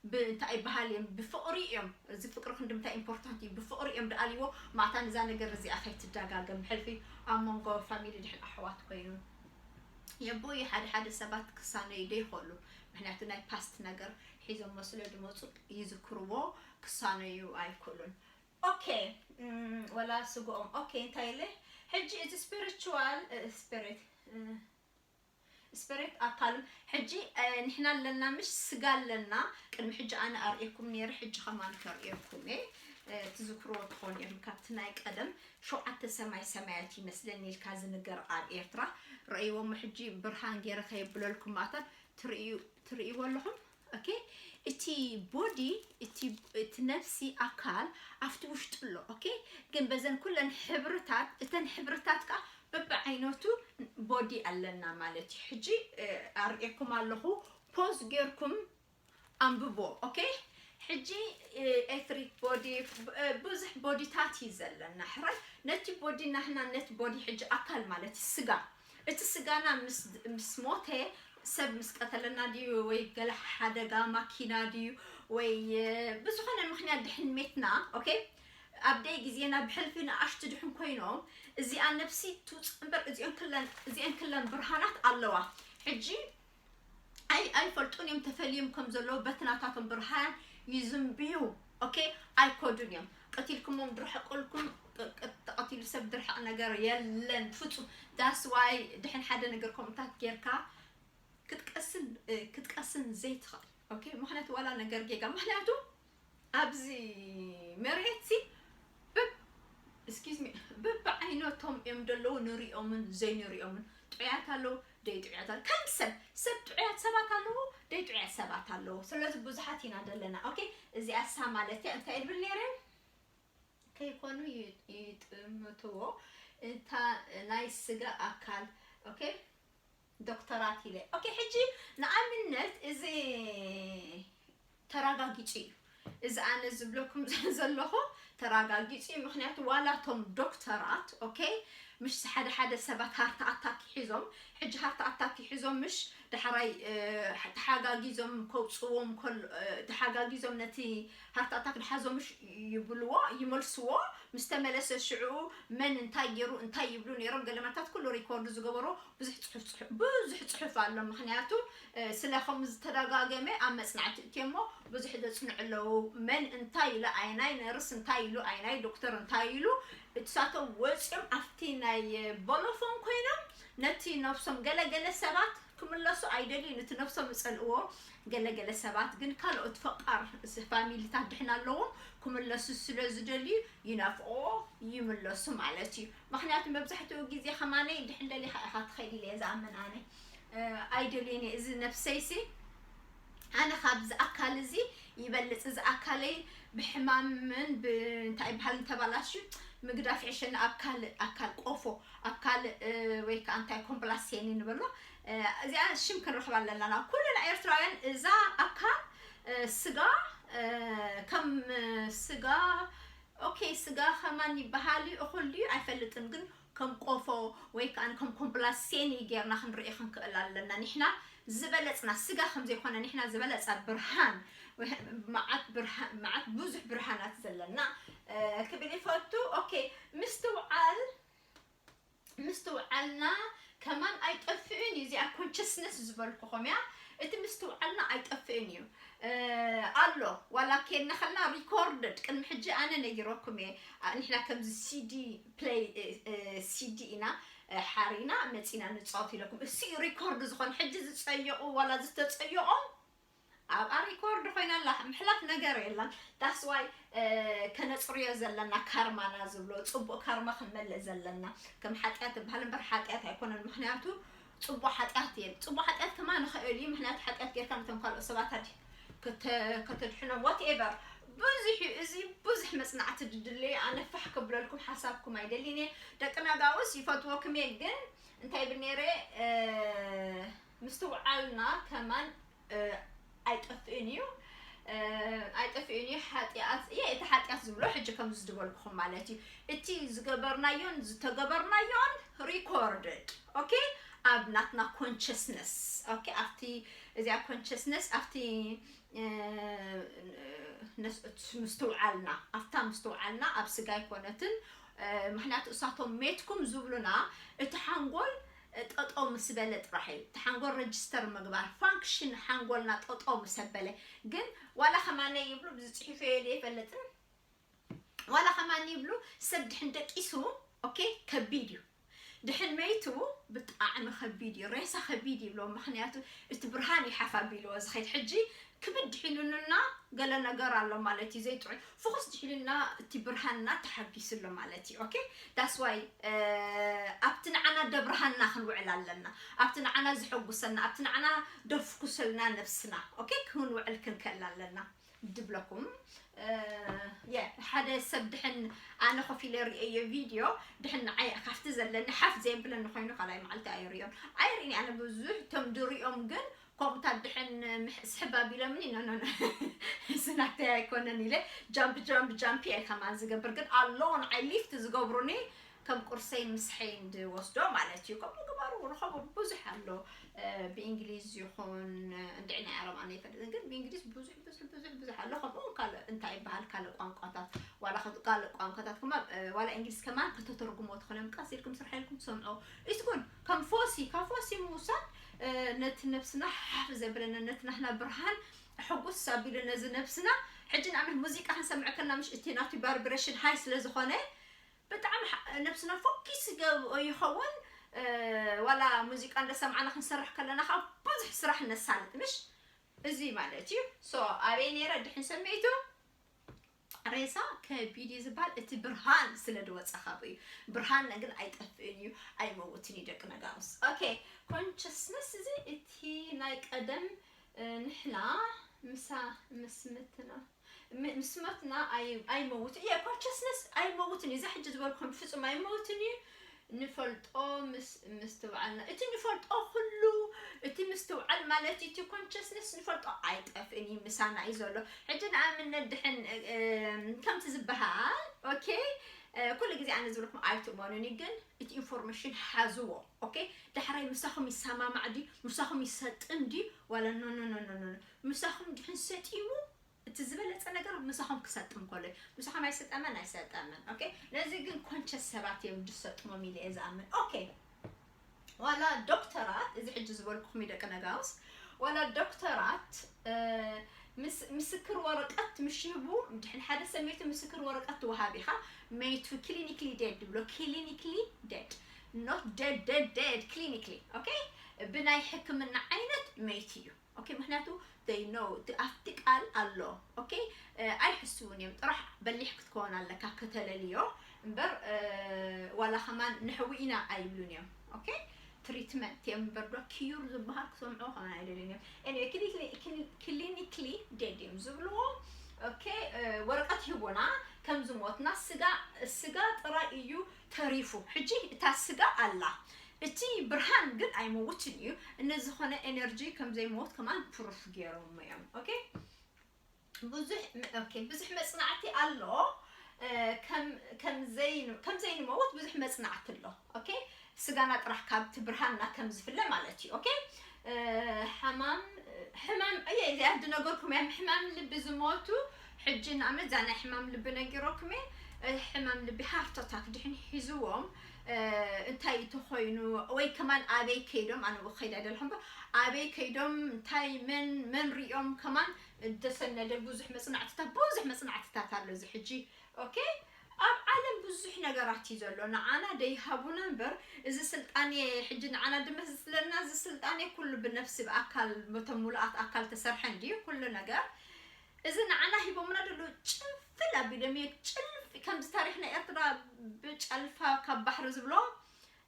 እንታይ ይበሃል እዮም፣ ብፍቕሪ እዮም። እዚ ፍቕሪ ክንዲ ምንታይ ኢምፖርታንት እዩ። ብፍቕሪ እዮም ደኣልዎ። ማታ ንዛ ነገር እዚኣ ከይትደጋገም ብሕልፊ ኣብ መንጎ ፋሚሊ ድሕን ኣሕዋት ኮይኑ የቦይ ሓደ ሓደ ሰባት ክሳነዩ ዶ ይኽእሉ። ምክንያቱ ናይ ፓስት ነገር ሒዞሞ ስለ ዝመፁ ይዝክርዎ፣ ክሳነዩ ኣይክእሉን። ኦኬ፣ ወላ ስግኦም። ኦኬ፣ እንታይ ኢለ ሕጂ እዚ ስፒሪቹዋል ስፒሪት ስፒሪት ኣካል ሕጂ ንሕና ኣለና፣ ምሽ ስጋ ኣለና። ቅድሚ ሕጂ ኣነ ኣርእየኩም ነይረ፣ ሕጂ ከማን ከርእየኩም እየ። ትዝክርዎ ትኾኑ እዮም ካብቲ ናይ ቀደም ሸውዓተ ሰማይ ሰማያት ይመስለኒ ኢልካ ዝንገር ኣብ ኤርትራ ረእይዎሞ። ሕጂ ብርሃን ገይረ ከየብለልኩም ማእታ ትርእይዎ ኣለኹም። ኦኬ፣ እቲ ቦዲ እቲ ነፍሲ ኣካል ኣብቲ ውሽጢ ኣሎ። ኦኬ፣ ግን በዘን ኩለን ሕብርታት እተን ሕብርታት ከዓ በብዓይነቱ ቦዲ ኣለና ማለት እዩ። ሕጂ ኣርእየኩም ኣለኹ፣ ፖዝ ጌርኩም ኣንብቦ። ኦኬ፣ ሕጂ ኤትሪክ ቦዲ ብዙሕ ቦዲታት እዩ ዘለና። ሕራይ ነቲ ቦዲ ናህና ነቲ ቦዲ ሕጂ ኣካል ማለት እዩ ስጋ። እቲ ስጋና ምስ ሞተ ሰብ ምስ ቀተለና ድዩ ወይ ገለ ሓደጋ ማኪና ድዩ ወይ ብዝኾነ ምክንያት ድሕን ሜትና፣ ኦኬ፣ ኣብ ደይ ግዜና ብሕልፊ ንኣሽቱ ድሕን ኮይኖም እዚኣ ነፍሲ ትውፅእ እምበር እዚአን ክለን እዚአን ክለን ብርሃናት ኣለዋ። ሕጂ ኣይ ኣይፈልጡን እዮም ተፈልዮም ከም ዘለዉ በቲ ናታቶም ብርሃን ይዝንብዩ። ኦኬ፣ ኣይኮዱን እዮም። ቀቲልኩሞም ድርሕቁልኩም፣ ተቐቲሉ ሰብ ድርሕቕ ነገር የለን ፍጹም። ዳስ ዋይ ድሕን ሓደ ነገር ከምኡታት ጌርካ ክትቀስን ክትቀስን ዘይትኽእል። ኦኬ፣ ምክንያቱ ዋላ ነገር ጌጋ ምክንያቱ ኣብዚ መሬት ሲ ብብ እስኪዝ ሚ ብብዓይነቶም እዮም ዘለዉ፣ ንሪኦምን ዘይንሪኦምን። ጥዑያት ኣለዉ፣ ደይ ጥዑያት ኣለዉ። ከም ሰብ ሰብ ጥዑያት ሰባት ኣለዉ፣ ደይ ጥዑያት ሰባት ኣለዉ። ስለዚ ብዙሓት ኢና ዘለና። ኦኬ፣ እዚኣ ሳ ማለት እያ። እንታይ እብል ነይረ? ከይኮኑ ይጥምትዎ እታ ናይ ስጋ ኣካል። ኦኬ፣ ዶክተራት ኢለ። ኦኬ፣ ሕጂ ንኣብነት እዚ ተራጋጊጹ እዩ። እዚ ኣነ ዝብለኩም ዘለኹ ተራጋጊጹ እዩ። ምክንያቱ ዋላ እቶም ዶክተራት፣ ኦኬ፣ ምሽ ሓደ ሓደ ሰባት ሃርት ኣታክ ሒዞም፣ ሕጂ ሃርት ኣታክ ሒዞም ምሽ ዳሕራይ ተሓጋጊዞም ከውፅዎም ተሓጋጊዞም ነቲ ሃርት ኣታክ ድሓዞም ምሽ ይብልዎ፣ ይመልስዎ። ምስ ተመለሰ ሽዑ መን እንታይ ገይሩ እንታይ ይብሉ ነይሮም። ገለመታት ኩሉ ሪኮርድ ዝገበሮ ብዙሕ ፅሑፍ ብዙሕ ፅሑፍ ኣሎ። ምክንያቱ ስለ ከም ዝተደጋገመ ኣብ መፅናዕቲ እትዮ እሞ ብዙሕ ዘፅንዑ ኣለዉ። መን እንታይ ኢሉ ኣይናይ ነርስ እንታይ ኢሉ ኣይናይ ዶክተር እንታይ ኢሉ እሳቶም ወፂኦም ኣብቲ ናይ ቦሎፎን ኮይኖም ነቲ ነብሶም ገለገለ ሰባት ክምለሱ ኣይደልዩን። እቲ ነብሶም ዝፀልእዎ ገለገለ ሰባት ግን ካልኦት ፈቃር ፋሚሊታት ድሕና ኣለዎም ክምለሱ ስለ ዝደልዩ ይናፍቕዎ ይምለሱ ማለት እዩ። ምክንያቱ መብዛሕትኡ ግዜ ከማነይ ድሕን ደሊኻ ኢኻ ትኸይድ ኢለ እየ ዝኣምን ኣነ። ኣይደልየን እየ እዚ ነብሰይሲ ኣነ ካብዚ ኣካል እዚ ይበልፅ። እዚ ኣካለይ ብሕማምን ብእንታይ ይበሃል እንተባላሽዩ ምግዳፍ ይሕሸኒ። ኣብ ካልእ ኣካል ቆፎ ኣብ ካልእ ወይ ከዓ እንታይ ኮምፕላሴኒ ንበሎ እዚኣ ሽም ክንረኽብ ኣለና ናብ ኩልና ኤርትራውያን። እዛ ኣካል ስጋ ከም ስጋ ኦኬ፣ ስጋ ከማን ይበሃል እዩ እኹል ድዩ ኣይፈልጥን፣ ግን ከም ቆፎ ወይ ከዓ ከም ኮምፕላሴኒ ጌርና ክንርኢ ክንክእል ኣለና። ንሕና ዝበለፅና ስጋ ከም ዘይኮነ ንሕና ዝበለፃ ብርሃን መዓት ብርሃን መዓት ብዙሕ ብርሃናት ዘለና ክብል ይፈቱ። ኦኬ፣ ምስትውዓል ምስትውዓልና ከማን ኣይጠፍእን እዩ። እዚኣ ኮንሽስነስ ዝበልኩኹም እያ። እቲ ምስትውዓልና ኣይጠፍእን እዩ ኣሎ። ዋላ ኬድና ከልና ሪኮርድድ ቅድሚ ሕጂ ኣነ ነጊረኩም እየ። ንሕና ከምዚ ሲዲ ፕሌይ ሲዲ ኢና ሓሪና መፂና ንፃወት ኢለኩም። እሱ ሪኮርድ ዝኾነ ሕጂ ዝፀየቑ ዋላ ዝተፀየቖም ኣብኣ ሪኮርድ ኮይና ኣላ፣ ምሕላፍ ነገር የለን። That's why ከነፅርዮ ዘለና ካርማና ዝብሎ፣ ፅቡቅ ካርማ ክንመልእ ዘለና። ከም ሓጢኣት ትበሃል እምበር ሓጢኣት ኣይኮነን። ምክንያቱ ፅቡቅ ሓጢኣት እየን። ፅቡቅ ሓጢኣት ከማ ንኽእል እዩ። ምክንያቱ ሓጢኣት ጌርካ ነቶም ካልኦት ሰባት ኣዲ ከተድሕኖም whatever። ብዙሕ እዩ እዚ፣ ብዙሕ መፅናዕቲ ድድሊ። ኣነ ፋሕ ክብለልኩም ሓሳብኩም ኣይደሊን እየ። ደቂ ነጋውስ ይፈትወኩም እየ፣ ግን እንታይ ብል ነይረ፣ ምስትውዓልና ከማን ኣይጠፍእን እዩ። ኣይጠፍእን እዩ። ሓጢኣት እየ፣ እቲ ሓጢኣት ዝብሎ ሕጂ ከም ዝድበልኩኹም ማለት እዩ። እቲ ዝገበርናዮን ዝተገበርናዮን recorded, okay? ኣብ ናትና consciousness, okay? ኣብቲ እዚኣ consciousness ኣብቲ ምስትውዓልና፣ ኣብታ ምስትውዓልና ኣብ ስጋ ኣይኮነትን። ምክንያቱ እሳቶም ሜትኩም ዝብሉና እቲ ሓንጎል ጠጠው ምስ በለ ጥራሕ እዩ። እቲ ሓንጎል register ምግባር፣ function ሓንጎልና ጠጠው ምስ ኣበለ። ግን ዋላ ከማነ ይብሉ፣ ብዝፅሒፈዮ ዶ ይፈልጥን፣ ዋላ ከማን ይብሉ፣ ሰብ ድሕን ደቂሱ okay ከቢድ እዩ። ድሕን መይቱ ብጣዕሚ ከቢድ እዩ። ሬሳ ከቢድ ይብሎ፣ ምክንያቱ እቲ ብርሃን ይሓፍ ኣቢልዎ ዝኸይድ። ሕጂ ክብድ ድሒሉና ገለ ነገር ኣሎ ማለት እዩ፣ ዘይጥዑይ ፍኹስ ድሒሉና እቲ ብርሃንና ተሓጊሱ ኣሎ ማለት እዩ። Okay? That's why ኣብቲ ንዓና ደብርሃና ክንውዕል ኣለና። ኣብቲ ንዓና ዘሐጉሰና፣ ኣብቲ ንዓና ደፍኩሰልና ነብስና okay ክንውዕል ክንክእል ኣለና። ድብለኩም ሓደ ሰብ ድሕን ኣነ ኮፍ ኢለ ርእየዮ ቪድዮ ድሕን ንዓይ ካብቲ ዘለኒ ሓፍ ዘየብለኒ ኮይኑ ካልኣይ መዓልቲ ኣይርእዮን ኣይርእኒ። ኣነ ብዙሕ ቶም ድርእዮም ግን ከምኡታት ድሕን ስሕብ ኣቢሎምኒ ኖኖኖ ስናተይ ኣይኮነን ኢለ ጃምፕ ጃምፕ ጃምፕ እየ ከማን ዝገብር። ግን ኣሎ ንዓይ ሊፍት ዝገብሩኒ ከም ቁርሰይን ምሳሐይን ድወስዶ ማለት እዩ። ከምኡ ግበሩ፣ ርኸቡ ብዙሕ ኣሎ። ብእንግሊዝ ይኹን እንድዒ ናይ ዓረብ ኣነ ይፈልጥን፣ ግን ብእንግሊዝ ብዙሕ ብዙሕ ብዙሕ ብዙሕ ኣሎ። ከምኡ እውን ካልእ እንታይ ይበሃል ካልእ ቋንቋታት ዋላ ካልእ ቋንቋታት ከማ ዋላ እንግሊዝ ከማን ከተተርጉሞ ትኽእሎም ቀስ ኢልኩም ስራሕ ኢልኩም ትሰምዖ። ኢትኩን ከም ፎሲ ካብ ፎሲ ምውሳድ ነቲ ነብስና ሓፍ ዘብለና ነቲ ናህና ብርሃን ሕጉስ ኣቢሉ ነዚ ነብስና ሕጂ ንኣብነት ሙዚቃ ክንሰምዕ ከለና ምሽ እቲ ናቱ ቫይብሬሽን ሃይ ስለ ዝኾነ ብጣዕሚ ነብስና ፎኪስ ይኸውን። ዋላ ሙዚቃ እንደሰማዕና ክንሰርሕ ከለና ካብ ብዙሕ ስራሕ ነሳልጥ ምሽ እዚ ማለት እዩ። So ኣበይ ነይረ ድሕን ሰሚዒቱ ሬሳ ከቢድ እዩ ዝበሃል እቲ ብርሃን ስለ ድወፀ ካብኡ እዩ። ብርሃን ግን ኣይጠፍእን እዩ ኣይመውትን እዩ ደቂ ነጋውስ። Okay consciousness እዚ እቲ ናይ ቀደም ንሕና ምሳ ምስምትና ምስመትና ኣይመውት እየ consciousness ኣይመውትን እዩ። እዚ ሕጂ ዝበልኩም ብፍፁም ኣይመውትን እዩ። ንፈልጦ ምስ ምስትውዓልና እቲ ንፈልጦ ኩሉ እቲ ምስትውዓል ማለት እቲ consciousness ንፈልጦ ኣይጠፍእን እዩ ምሳና እዩ ዘሎ። ሕጂ ንኣብነት ድሕን ከምቲ ዝበሃል okay ኩሉ ግዜ ኣነ ዝብልኩም ኣይትእመኑን እዩ ግን እቲ ኢንፎርሜሽን ሓዝዎ። Okay ዳሕራይ ምሳኹም ይሰማማዕ ድዩ ምሳኹም ይሰጥም ድዩ ዋላ ኖ ኖ ኖ ኖ ምሳኹም ድሕን ሰጢሙ እቲ ዝበለፀ ነገር ምሳኹም ክሰጥም ከሎ እዩ። ምሳኹም ኣይሰጠመን ኣይሰጠመን okay ነዚ ግን ኮንሸስ ሰባት እዮም ዝሰጥሞም ኢለ እየ ዝኣምን። Okay ዋላ ዶክተራት እዚ ሕጂ ዝበልኩኹም እዩ ደቂ ነጋውስ ዋላ ዶክተራት ምስ ምስክር ወረቀት ምሽህቡ ድሕን ሓደ ሰብ መይቱ ምስክር ወረቀት ትወሃብ ኢኻ። መይቱ clinically dead ድብሎ clinically dead not dead dead dead clinically okay ብናይ ሕክምና ዓይነት መይቱ እዩ። Okay ምክንያቱ they know ኣብቲ ቃል ኣሎ። Okay ኣይሕስቡን እዮም ጥራሕ በሊሕ ክትከውን ኣለካ ከተለልዮ እምበር ዋላ ከማን ንሕዊ ኢና ኣይብሉን እዮም። Okay ትሪትመንት እዮም እምበር ዶ ኪዩር ዝበሃል ክሰምዖ ከማን ኣይደልን እዮም። Anyway clinically dead እዮም ዝብልዎ። Okay ወረቀት ይህቡና ከም ዝሞትና ስጋ ስጋ ጥራይ እዩ ተሪፉ። ሕጂ እታ ስጋ ኣላ እቲ ብርሃን ግን ኣይመውትን እዩ። እነዚ ዝኾነ ኤነርጂ ከም ዘይመውት ከማን ፕሩፍ ገይሮም እዮም። Okay ብዙሕ okay ብዙሕ መፅናዕቲ ኣሎ። ከም ዘይንመውት ብዙሕ መፅናዕቲ ኣሎ። Okay ስጋና ጥራሕ ካብቲ ብርሃንና ከም ዝፍለ ማለት እዩ። Okay ሕማም ሕማም እየ እዚኣ ድነገርኩም እያ ሕማም ልቢ ዝሞቱ ሕጂ ንኣብነት እዛ ናይ ሕማም ልቢ ነጊረኩም እየ። ሕማም ልቢ ሃርት ኣታክ ድሕን ሒዝዎም እንታይ ተኾይኑ ወይ ከማን ኣበይ ከይዶም ኣነ ከይድ ኣይደልኩም በር ኣበይ ከይዶም እንታይ መን መን ሪኦም ከማን ደሰነደ ብዙሕ መፅናዕትታት ብዙሕ መፅናዕትታት ኣሎ እዚ ሕጂ። Okay ኣብ ዓለም ብዙሕ ነገራት እዩ ዘሎ ንዓና ደይሃቡና እምበር፣ እዚ ስልጣኔ ሕጂ ንዓና ድመስለና፣ እዚ ስልጣኔ ኩሉ ብነፍሲ ብኣካል፣ በቶም ምሉኣት ኣካል ተሰርሐ እንድዩ ኩሉ ነገር። እዚ ንዓና ሂቦምና ደሎ ጭንፍል ኣቢሎም እየ፣ ጭንፍ-፣ ከምዚ ታሪኽ ናይ ኤርትራ ብጨልፋ ካብ ባሕሪ ዝብሎ፣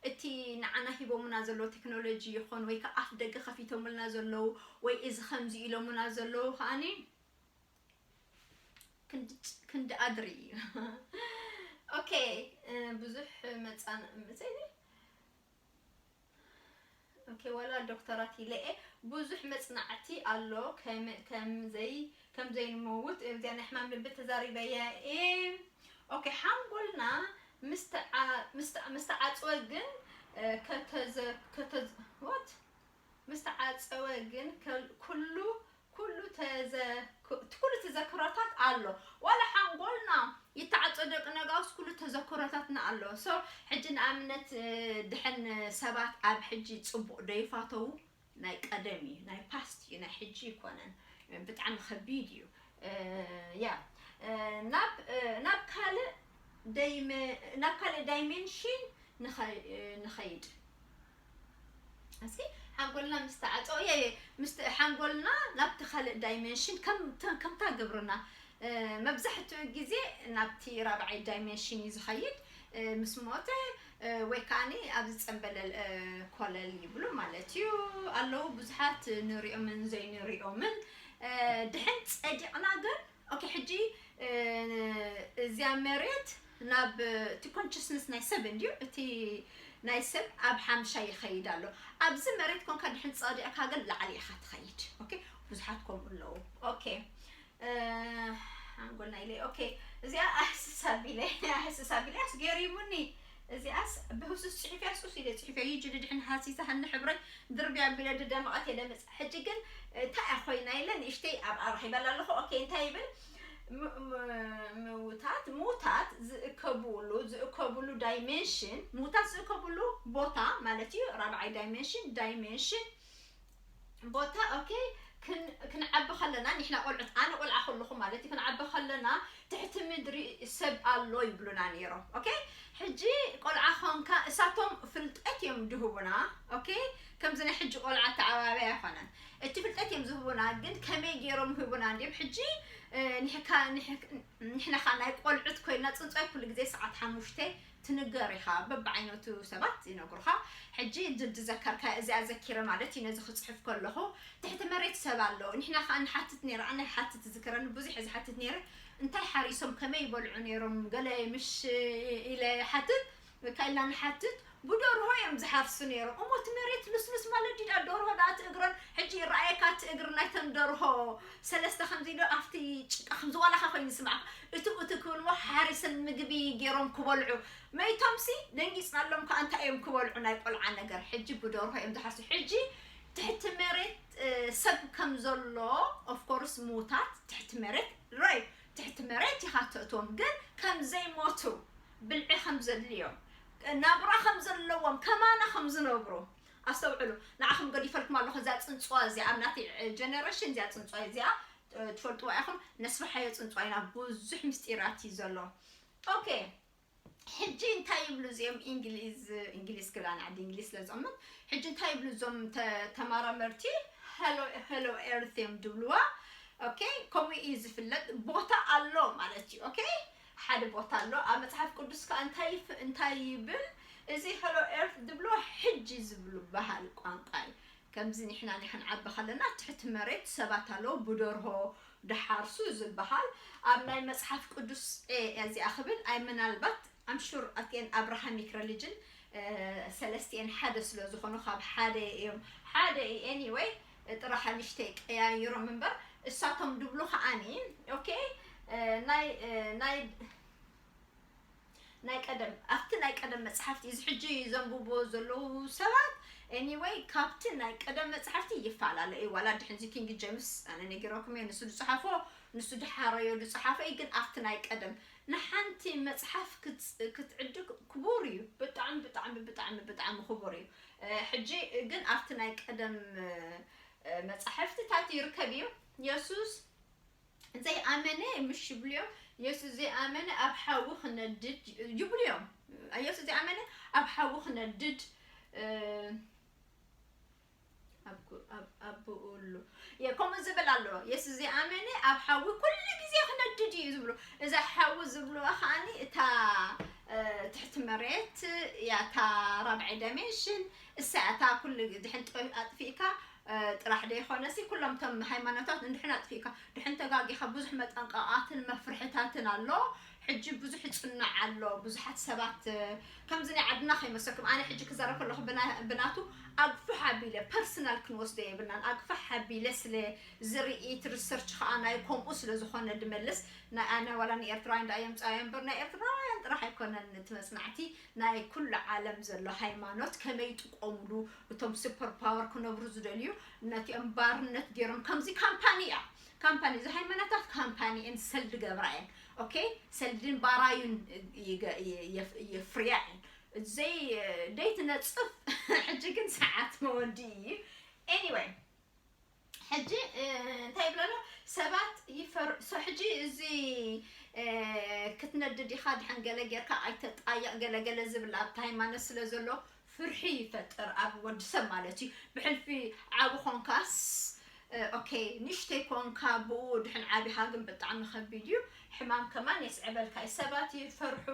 እቲ ንዓና ሂቦምና ዘለዉ ቴክኖሎጂ ይኹን ወይ ከዓ ኣፍ ደገ ከፊቶምልና ዘለዉ ወይ እዚ ከምዚ ኢሎምና ዘለዉ ከዓኒ ክንዲ ኣድሪ እዩ። ኦኬ፣ ብዙሕ መጻን-፣ መጸኒ ኦኬ፣ ዋላ ዶክተራት ኢለ እየ፣ ብዙሕ መጽናዕቲ ኣሎ ከም፣ ከም ዘይ-፣ ከም ዘይንመውት። እዚኣ ናይ ሕማም ልቢ ተዛሪበያ እየ። ኦኬ፣ ሓንጎልና ምስ ተዓ-፣ ምስ ተዓ-፣ ምስ ተዓጽወ ግን፣ እ፣ ከተዘ-፣ ከተዝ-፣ what? ምስ ተዓጸወ ግን ከል-፣ ኩሉ፣ ኩሉ ተዘ-፣ ኩ-፣ ኩሉ ተዘክሮታት ኣሎ። ዋላ ሓንጎልና ይተዓጸ ደቂ ነጋውስ ኩሉ ተዘክሮታትና ኣሎ። So፣ ሕጂ ንኣብነት፣ እ፣ ድሕን ሰባት ኣብ ሕጂ ጽቡቕ ዶ ይፋተዉ? ናይ ቀደም እዩ፣ ናይ ፓስት እዩ፣ ናይ ሕጂ ይኮነን። ብጣዕሚ ከቢድ እዩ። እ፣ ያ፣ እ፣ ናብ፣ እ፣ ናብ ካልእ ደይመ-፣ ናብ ካልእ ዳይሜንሽን ንኸ-፣ እ፣ ንኸይድ። እስኪ ሓንጎልና ምስ ተዓጸወ፣ የ-፣ የ-፣ ምስ ተ-፣ ሓንጎልና ናብቲ ካልእ ዳይሜንሽን ከም፣ ተ-፣ ከምታ ግብርና፣ እ፣ መብዛሕትኡ ግዜ ናብቲ ራብዓይ ዳይሜንሽን እዩ ዝኸይድ። እ፣ ምስ ሞተ፣ እ፣ ወይ ከዓኒ ኣብ ዝጸንበለል፣ እ፣ ኮለል ይብሉ ማለት እዩ። ኣለዉ ብዙሓት ንሪኦምን ዘይንሪኦምን። እ፣ ድሕን ጸዲቕና ግን፣ ኦኬ፣ ሕጂ፣ እ፣ እዚኣ መሬት ናብ እቲ ኮንሽስነስ ናይ ሰብ እንድዩ፣ እቲ ናይ ሰብ ኣብ ሓምሻ ይኸይድ ኣሎ። ኣብዚ መሬት ኮንካ ድሕን ጸዲቕካ ግን ላዕሊ ኢኻ ትኸይድ። ኦኬ፣ ብዙሓት ከምኡ ኣለዉ። ኦኬ፣ እ፣ ሓንጎልና ኢለ፣ ኦኬ፣ እዚኣ ኣሕስስ ኣቢለ፣ ኣሕስስ ኣቢለ፣ ኣስ ገሪሙኒ። እዚኣስ ብህሱስ ጽሒፈ፣ ኣስ ኡስ ኢለ ጽሒፈ፣ ይጅ ድድሕን ሃሲሳ ሃኒ ሕብረይ ድርቢ ኣቢለ ድደመቐት እየ ደምጽ። ሕጂ ግን እንታይ እያ ኮይና ኢለ ንእሽተይ ኣብኣ ረኺበላ ኣለኹ። ኦኬ፣ እንታይ ይብል? ም-፣ ም-፣ ምውታት፣ ምውታት ዝእከብሉ፣ ዝእከብሉ ዳይሜንሽን፣ ምውታት ዝእከብሉ ቦታ ማለት እዩ። ራብዓይ ዳይሜንሽን፣ ዳይሜንሽን ቦታ፣ ኦኬ፣ ክን-፣ ክንዓቢ ከለና፣ ንሕና ቆልዑት፣ ኣነ ቆልዓ ከለኹ ማለት እዩ፣ ክንዓቢ ከለና ትሕቲ ምድሪ ሰብ ኣሎ ይብሉና ነይሮም። ኦኬ፣ ሕጂ ቆልዓ ኾንካ እሳቶም ፍልጠት እዮም ድህቡና። ኦኬ፣ ከምዚ ናይ ሕጂ ቆልዓ ኣተዓባብያ ኣይኮነን። እቲ ፍልጠት እዮም ዝህቡና፣ ግን ከመይ ገይሮም ህቡና እንድዮም? ሕጂ፣ እ፣ ንሕካ-፣ ንሕ-፣ ንሕና ኸኣ ናይ ቆልዑት ኮይና ጽንጻይ ኩሉ ግዜ ሰዓት ሓሙሽተ ትንገር ኢኻ፣ በብዓይነቱ ሰባት ይነግሩኻ። ሕጂ ድ-፣ ድዘከርካ እዚኣ ዘኪረ ማለት እዩ፣ ነዚ ክጽሕፍ ከለኹ ትሕቲ መሬት ሰብ ኣሎ። ንሕና ኸኣ ንሓትት ነይረ፣ ኣነ ሓትት ዝክረኒ ብዙሕ እየ ዝሓትት ነይረ። እንታይ ሓሪሶም፣ ከመይ ይበልዑ ነይሮም፣ ገለ ምሽ ኢለ ሓትት፣ ካይልና ንሓትት፣ ብደርሆ እዮም ዝሓርሱ ነይሮም። እሞ እቲ መሬት ልስሉስ ማለት ድዩ? ደኣ ደርሆ ደኣ ትእግረን፣ ሕጂ ይረኣየካ እቲ እግሪ ናይተን ደርሆ፣ ሰለስተ ከምዚ ኢሉ ኣብቲ ጭቃ ከምዚ ዋላኻ ኮይኑ ይስምዓካ። እትው፣ እትው ክብል እሞ ሓሪሰን ምግቢ ገይሮም ክበልዑ። መይቶምሲ ደንጊጽናሎም ከኣ እንታይ እዮም ክበልዑ? ናይ ቆልዓ ነገር። ሕጂ ብደርሆ እዮም ዝሓርሱ። ሕጂ ትሕቲ መሬት፣ እ፣ ሰብ ከም ዘሎ፣ of course፣ ምዉታት ትሕቲ መሬት፣ right፣ ትሕቲ መሬት ኢኻ ተእትዎም፣ ግን ከም ዘይሞቱ፣ ብልዒ ከም ዘድልዮም፣ ናብራ ከም ዘለዎም፣ ከማና ከም ዝነብሩ። ኣስተውዕሉ፣ ንዓኹም ገዲፈልኩም ኣለኹ። እዚኣ ጽንጽዋ እዚኣ፣ ኣብ ናተይ ጀነሬሽን እዚኣ ጽንጽዋ እዚኣ፣ እ፣ ትፈልጥዋ ኢኹም። ነስፍሓዮ ጽንጽዋ ኢና፣ ብዙሕ ምስጢራት እዩ ዘሎ። ኦኬ፣ ሕጂ እንታይ ይብሉ እዚኦም እንግሊዝ፣ እንግሊዝ ክብላ ንዓዲ እንግሊዝ ስለ ዝቕመጥ፣ ሕጂ እንታይ ይብሉ እዞም ተ-፣ ተመራመርቲ? ሄሎ፣ ሄሎ ኤርት እዮም ድብልዋ። ኦኬ፣ ከምኡ እዩ ዝፍለጥ። ቦታ ኣሎ ማለት እዩ። ኦኬ፣ ሓደ ቦታ ኣሎ። ኣብ መጽሓፍ ቅዱስ ከኣ እንታይ ይፍ-፣ እንታይ ይብል? እዚ ሄሎ ኤርት ድብልዋ ሕጂ ዝብሉ በሃል ቋንቋ እዩ። ከምዚ ንሕና ንሕንዓቢ ከለና ትሕቲ መሬት ሰባት ኣለዉ፣ ብደርሆ ድሓርሱ ዝበሃል ኣብ ናይ መጽሓፍ ቅዱስ፣ ኤ፣ እዚኣ ክብል ኣይ ምናልባት I'm sure ኣቲኤን ኣብርሃሚክ ሪሊጅን፣ እ፣ ሰለስቲኤን ሓደ ስለ ዝኾኑ ካብ ሓደ እዮም፣ ሓደ እዩ። Anyway፣ ጥራሕ ንሽተይ ቀያይሮም እምበር እሳቶም ድብሉ ከዓኒ፣ ኦኬ፣ እ፣ ናይ፣ እ፣ ናይ ናይ ቀደም፣ ኣብቲ ናይ ቀደም መጽሓፍቲ፣ እዚ ሕጂ ዘንብቦ ዘለዉ ሰባት፣ anyway፣ ካብቲ ናይ ቀደም መጽሓፍቲ ይፈላለ እዩ። ዋላ ድሕንዚ ኪንግ ጀምስ፣ ኣነ ነጊረኩም እየ፣ ንሱ ዝጸሓፎ፣ ንሱ ድሓረዮ ዝጸሓፎ እዩ። ግን ኣብቲ ናይ ቀደም ንሓንቲ መጽሓፍ ክትጽ-፣ ክትዕድግ ክቡር እዩ። ብጣዕሚ፣ ብጣዕሚ፣ ብጣዕሚ፣ ብጣዕሚ ክቡር እዩ። እ፣ ሕጂ ግን ኣብቲ ናይ ቀደም፣ እ፣ እ፣ መጻሕፍትታት ይርከብ እዩ። የሱስ ዘይኣመነ ምሽ ይብልዮ፣ የሱስ ዘይኣመነ ኣብ ሓዊ ክነድድ ይብሉ እዮም። የሱስ ዘይኣመነ ኣብ ሓዊ ክነድድ፣ እ፣ ኣብ ኩ-፣ ኣብ፣ ኣብ ብኡሉ። የ-፣ ከምኡ ዝብል ኣሎ። የሱስ ዘይኣመነ ኣብ ሓዊ ኩሉ ግዜ ክነድድ እዩ ዝብሉ። እዛ ሓዊ ዝብልዋ ከኣኒ እታ፣ እ፣ ትሕቲ መሬት እያ፣ እታ ራብዓይ ዳይሜንሽን፣ እሳ እታ ኩሉ ድሕን ጠ-፣ ኣጥፊእካ፣ እ፣ ጥራሕ ደይኮነሲ ኩሎም እቶም ሃይማኖታት እንድሕን ኣጥፊእካ፣ ድሕን ተጋጊኻ ብዙሕ መጠንቀቓትን መፍርሕታትን ኣሎ። ሕጂ ብዙሕ ይጽናዕ ኣሎ። ብዙሓት ሰባት፣ እ፣ ከምዚ ናይ ዓድና ከይመስለኩም፣ ኣነ ሕጂ ክዛረብ ከለኹ ብና-፣ ብናቱ ኣግፍሕ ኣቢለ ፐርሰናል ክንወስዶ የብልናን። ኣግፍሕ ኣቢለ ስለ ዝርኢ፣ እቲ ሪሰርች ከኣ ናይ ከምኡ ስለ ዝኾነ ድመልስ፣ ናይ ኣነ ዋላ ንኤርትራውያን ደኣ የምጽኣዮ እምበር፣ ናይ ኤርትራውያን ጥራሕ ኣይኮነን እቲ መጽናዕቲ፣ ናይ ኩሉ ዓለም ዘሎ ሃይማኖት ከመይ ይጥቀሙሉ፣ እቶም ሱፐር ፓወር ክነብሩ ዝደልዩ ነቲኦም ባርነት ገይሮም። ከምዚ ካምፓኒ እያ፣ ካምፓኒ፣ እዚ ሃይማኖታት ካምፓኒ እየን፣ ሰልዲ ገብራ እየን። ኦኬ፣ ሰልድን ባራዩን ይገ-፣ የ-፣ የፍ-፣ የፍርያ እየን። ዘይ-፣ ደይ ትነጽፍ። ሕጂ ግን ሰዓት መወዲ እዩ። ኤኒወይ፣ ሕጂ፣ እ፣ እንታይ ይብለሎ? ሰባት ይፈር-፣ ሶ ሕጂ እዚ፣ እ፣ ክትነድድ ኢኻ፣ ድሓን ገለ ጌርካ ኣይተጣይቕ፣ ገለ ገለ ዝብል ኣብቲ ሃይማኖት ስለ ዘሎ ፍርሒ ይፈጥር ኣብ ወዲ ሰብ ማለት እዩ። ብሕልፊ ዓቢ ኾንካስ፣ እ፣ ኦኬ፣ ንእሽተይ ኮንካ ብኡ ድሕን ዓቢኻ ግን ብጣዕሚ ከቢድ እዩ። ሕማም ከማን የስዕበልካ እዩ። ሰባት ይፈርሑ፣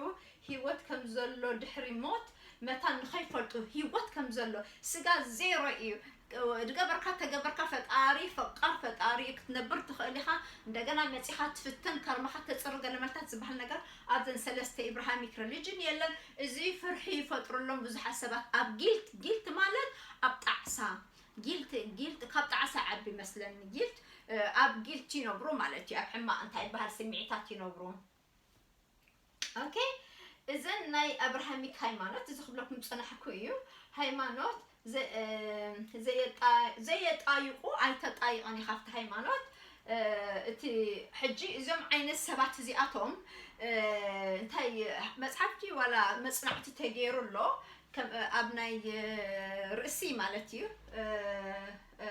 ህይወት ከም ዘሎ ድሕሪ ሞት መታን ንኸይፈልጡ፣ ህይወት ከም ዘሎ፣ ስጋ ዜሮ እዩ። ድገበርካ ተገበርካ ፈጣሪ፣ ፈቃር ፈጣሪ እዩ። ክትነብር ትኽእል ኢኻ። እንደገና መጺኻ ትፍተን፣ ከርማኻ ተጽሪ፣ ገለ መልታት ዝበሃል ነገር ኣብዘን ሰለስተ ኢብራሃሚክ ሪሊጅን የለን። እዚ ፍርሒ ይፈጥሩሎም ብዙሓት ሰባት። ኣብ ጊልት፣ ጊልት ማለት ኣብ ጣዕሳ፣ ጊልት፣ ጊልት ካብ ጣዕሳ ዓቢ ይመስለኒ። ጊልት፣ እ፣ ኣብ ጊልት ይነብሩ ማለት እዩ። ኣብ ሕማቕ እንታይ ይበሃል ስምዒታት ይነብሩ። ኦኬ፣ እዘን ናይ ኣብርሃሚክ ሃይማኖት፣ እዚ ክብለኩም ዝጸናሕኩ እዩ። ሃይማኖት ዘ-፣ እ፣ ዘየጣ-፣ ዘየጣይቁ ኣይተጣይቐን እዩ ካብቲ ሃይማኖት። እ፣ እቲ ሕጂ እዞም ዓይነት ሰባት እዚኣቶም፣ እ፣ እንታይ መጽሓፍቲ ዋላ መጽናዕቲ ተገይሩ ኣሎ። ከም፣ እ፣ ኣብ ናይ፣ እ፣ ርእሲ ማለት እዩ። እ፣ እ፣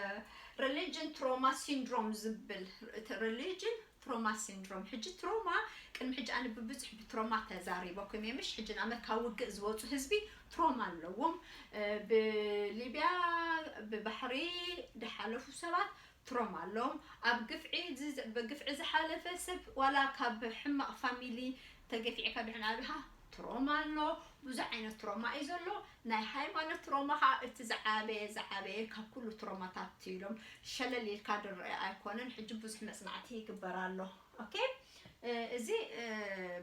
ሪሊጅን ትሮማ ሲንድሮም ዝብል፣ እቲ ሪሊጅን ትሮማ ሲንድሮም። ሕጂ ትሮማ፣ ቅድሚ ሕጂ ኣነ ብብዙሕ ብትሮማ ተዛሪበኩም እየ፣ ምሽ? ሕጂ ንኣመት ካብ ውግእ ዝወፁ ህዝቢ ትሮማ ኣለዎም። እ፣ ብሊብያ ብባሕሪ ድሓለፉ ሰባት ትሮማ ኣለዎም። ኣብ ግፍዒ ዝ-፣ ብግፍዒ ዝሓለፈ ሰብ ዋላ ካብ ሕማቕ ፋሚሊ ተገፊዕካ ድሕን ዓቢኻ ትሮማ ኣሎ። ብዙሕ ዓይነት ትሮማ እዩ ዘሎ። ናይ ሃይማኖት ትሮማ ኸዓ እቲ ዝዓበየ፣ ዝዓበየ ካብ ኩሉ ትሮማታት ኢሎም ሸለል ኢልካ ድረአ ኣይኮነን። ሕጂ ብዙሕ መጽናዕቲ ይግበር ኣሎ። ኦኬ? እ፣ እዚ፣ እ፣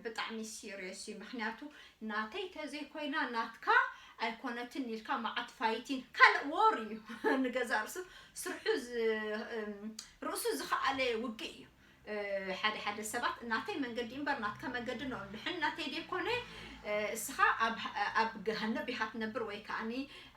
ብጣዕሚ ሲሪየስ እዩ። ምኽንያቱ ናተይ ተዘይኮይና ናትካ ኣይኮነትን ኢልካ መዓት ፋይቲን ካልእ ዎር እዩ። ንገዛእ ርእሱ ስርሑ ዝ-፣ እም፣ ርእሱ ዝኸኣለ ውግእ እዩ። እ፣ ሓደ ሓደ ሰባት ናተይ መንገዲ እምበር ናትካ መንገዲ ነው። ንሕን ናተይ ደይኮነ፣ እ፣ እስኻ ኣብ፣ ኣብ ገሃነብ ኢኻ ትነብር ወይ ከኣኒ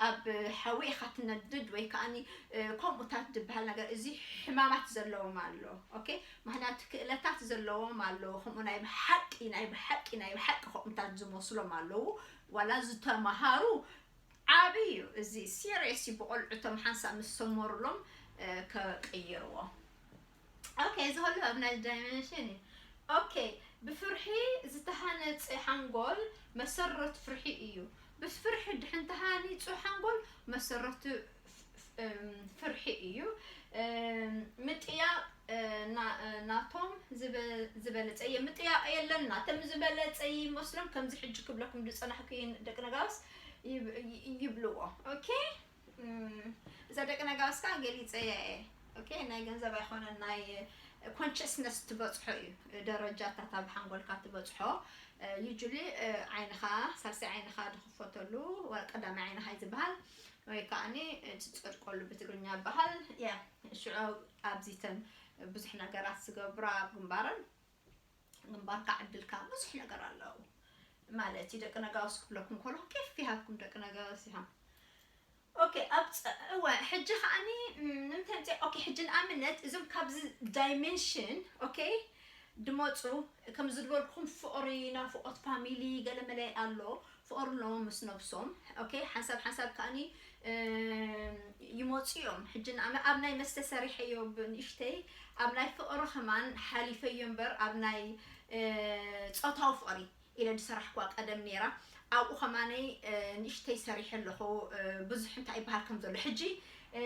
ኣብ ሓዊ ኢኻ ትነድድ ወይ ከኣኒ፣ እ፣ ከምኡታት ዝበሃል ነገር፣ እዚ ሕማማት ዘለዎም ኣሎ። ኦኬ? ምኽንያቱ ክእለታት ዘለዎም ኣለዉ፣ ከምኡ ናይ ብሓቂ፣ ናይ ብሓቂ፣ ናይ ብሓቂ ከምኡታት ዝመስሎም ኣለዉ። ዋላ ዝተምሃሩ ዓቢ እዩ። እዚ ሲሪየስ እዩ። ብቆልዑቶም ሓንሳብ ምስ ሰመሩሎም፣ እ፣ ከቅይርዎ። ኦኬ፣ እዚ ኸሉ ኣብ ናይ ዳይሜንሽን እዩ። ኦኬ፣ ብፍርሒ ዝተሃነጸ ሓንጎል መሰረት ፍርሒ እዩ። ብፍርሒ ድሕን ተሃኒጹ ሓንጎል መሰረቱ ፍ-፣ ፍ-፣ እም፣ ፍርሒ እዩ። እም፣ ምጥያቕ፣ እ፣ ና-፣ እ፣ ናቶም ዝበ-፣ ዝበለጸ እየ። ምጥያቕ የለን፣ ናቶም ዝበለጸ ይመስሎም። ከምዚ ሕጂ ክብለኩም ዝጸናሕኩ እየ፣ ደቂ ነጋውስ ይብ-፣ ይ-፣ ይብልዎ። ኦኬ? እም፣ እዛ ደቂ ነጋውስ ከኣ ገሊጸያ እየ። ኦኬ? ናይ ገንዘብ ኣይኮነን፣ ናይ ኮንሽስነስ ትበጽሖ እዩ። ደረጃታት ኣብ ሓንጎልካ ትበጽሖ። እ፣ ዩጁሊ፣ እ፣ ዓይንኻ፣ ሳልሳይ ዓይንኻ ድኽፈተሉ፣ ወ-፣ ቀዳማይ ዓይንኻ እዩ ዝበሃል። ወይ ከኣኒ፣ እ፣ ትጸድቀሉ ብትግርኛ ይበሃል። ያ፣ ሽዑ ኣብዚተን ብዙሕ ነገራት ዝገብራ ኣብ ግንባረን፣ ግንባርካ ዕድልካ ብዙሕ ነገር ኣለዉ ማለት እዩ። ደቂ ነጋውስ ክብለኩም ከሎ ኬፍ ይሃብኩም ደቂ ነጋውስ ኢኻ። ኦኬ፣ ኣብ ጸ-፣ እወ፣ ሕጂ ከኣኒ፣ ም፣ ንምንታይ ምጽ-፣ ኦኬ፣ ሕጂ ንኣብነት እዞም ካብዚ ዳይሜንሽን፣ ኦኬ፣ ድመጹ፣ ከም ዝድበልኩም ፍቕሪ፣ ናፍቖት ፋሚሊ፣ ገለ መለ ኣሎ፣ ፍቕሪ ኣለዎም ምስ ነብሶም። ኦኬ፣ ሓንሳብ ሓንሳብ ከኣኒ፣ እም፣ ይመጹ እዮም። ሕጂ ንኣመ-፣ ኣብ ናይ መስተ ሰሪሐዮ ብንእሽተይ፣ ኣብ ናይ ፍቕሪ ከማን ሓሊፈዮ እምበር፣ ኣብ ናይ፣ እ፣ ጾታዊ ፍቕሪ ኢለ ዝሰራሕኳ ቀደም ነይራ። ኣብኡ ከማነይ፣ እ፣ ንእሽተይ ሰሪሐ ኣለኹ። እ፣ ብዙሕ እንታይ ይበሃል ከም ዘሎ። ሕጂ፣ እ፣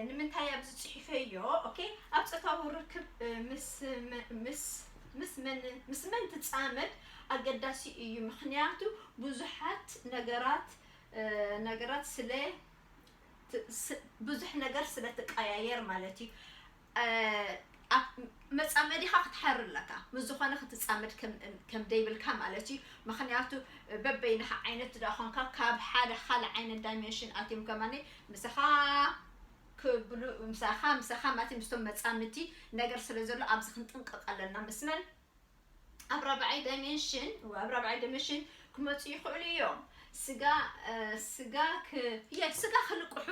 ንምንታይ ኣብዚ ጽሒፈዮ? ኦኬ፣ ኣብ ጾታዊ ርክብ፣ እ፣ ምስ መ-፣ ምስ፣ ምስ መን፣ ምስ መን ትጻመድ ኣገዳሲ እዩ። ምኽንያቱ ብዙሓት ነገራት፣ እ፣ ነገራት ስለ ት-፣ ስ-፣ ብዙሕ ነገር ስለ ትቀያየር ማለት እዩ። እ፣ ኣብ መጻመዲኻ ክትሓር ኣለካ። ምስ ዝኾነ ክትጻመድ ከም፣ ከም ደይብልካ ማለት እዩ። ምኽንያቱ በበይንኻ ዓይነት እንዳ ኾንካ ካብ ሓደ ካልእ ዓይነት ዳይሜንሽን ኣትዮም ከማኒ ምሳኻ ክብሉ፣ ምሳኻ፣ ምሳኻ ማለት ምስቶም መጻምቲ ነገር ስለ ዘሎ ኣብዚ ክንጥንቀቕ ኣለና። ምስ መን ኣብ ራብዓይ ዳይሜንሽን፣ ኣብ ራብዓይ ዳይሜንሽን ክመጹ ይኽእሉ እዮም። ስጋ፣ እ፣ ስጋ ክ-፣ የ-፣ ስጋ ክልቅሑ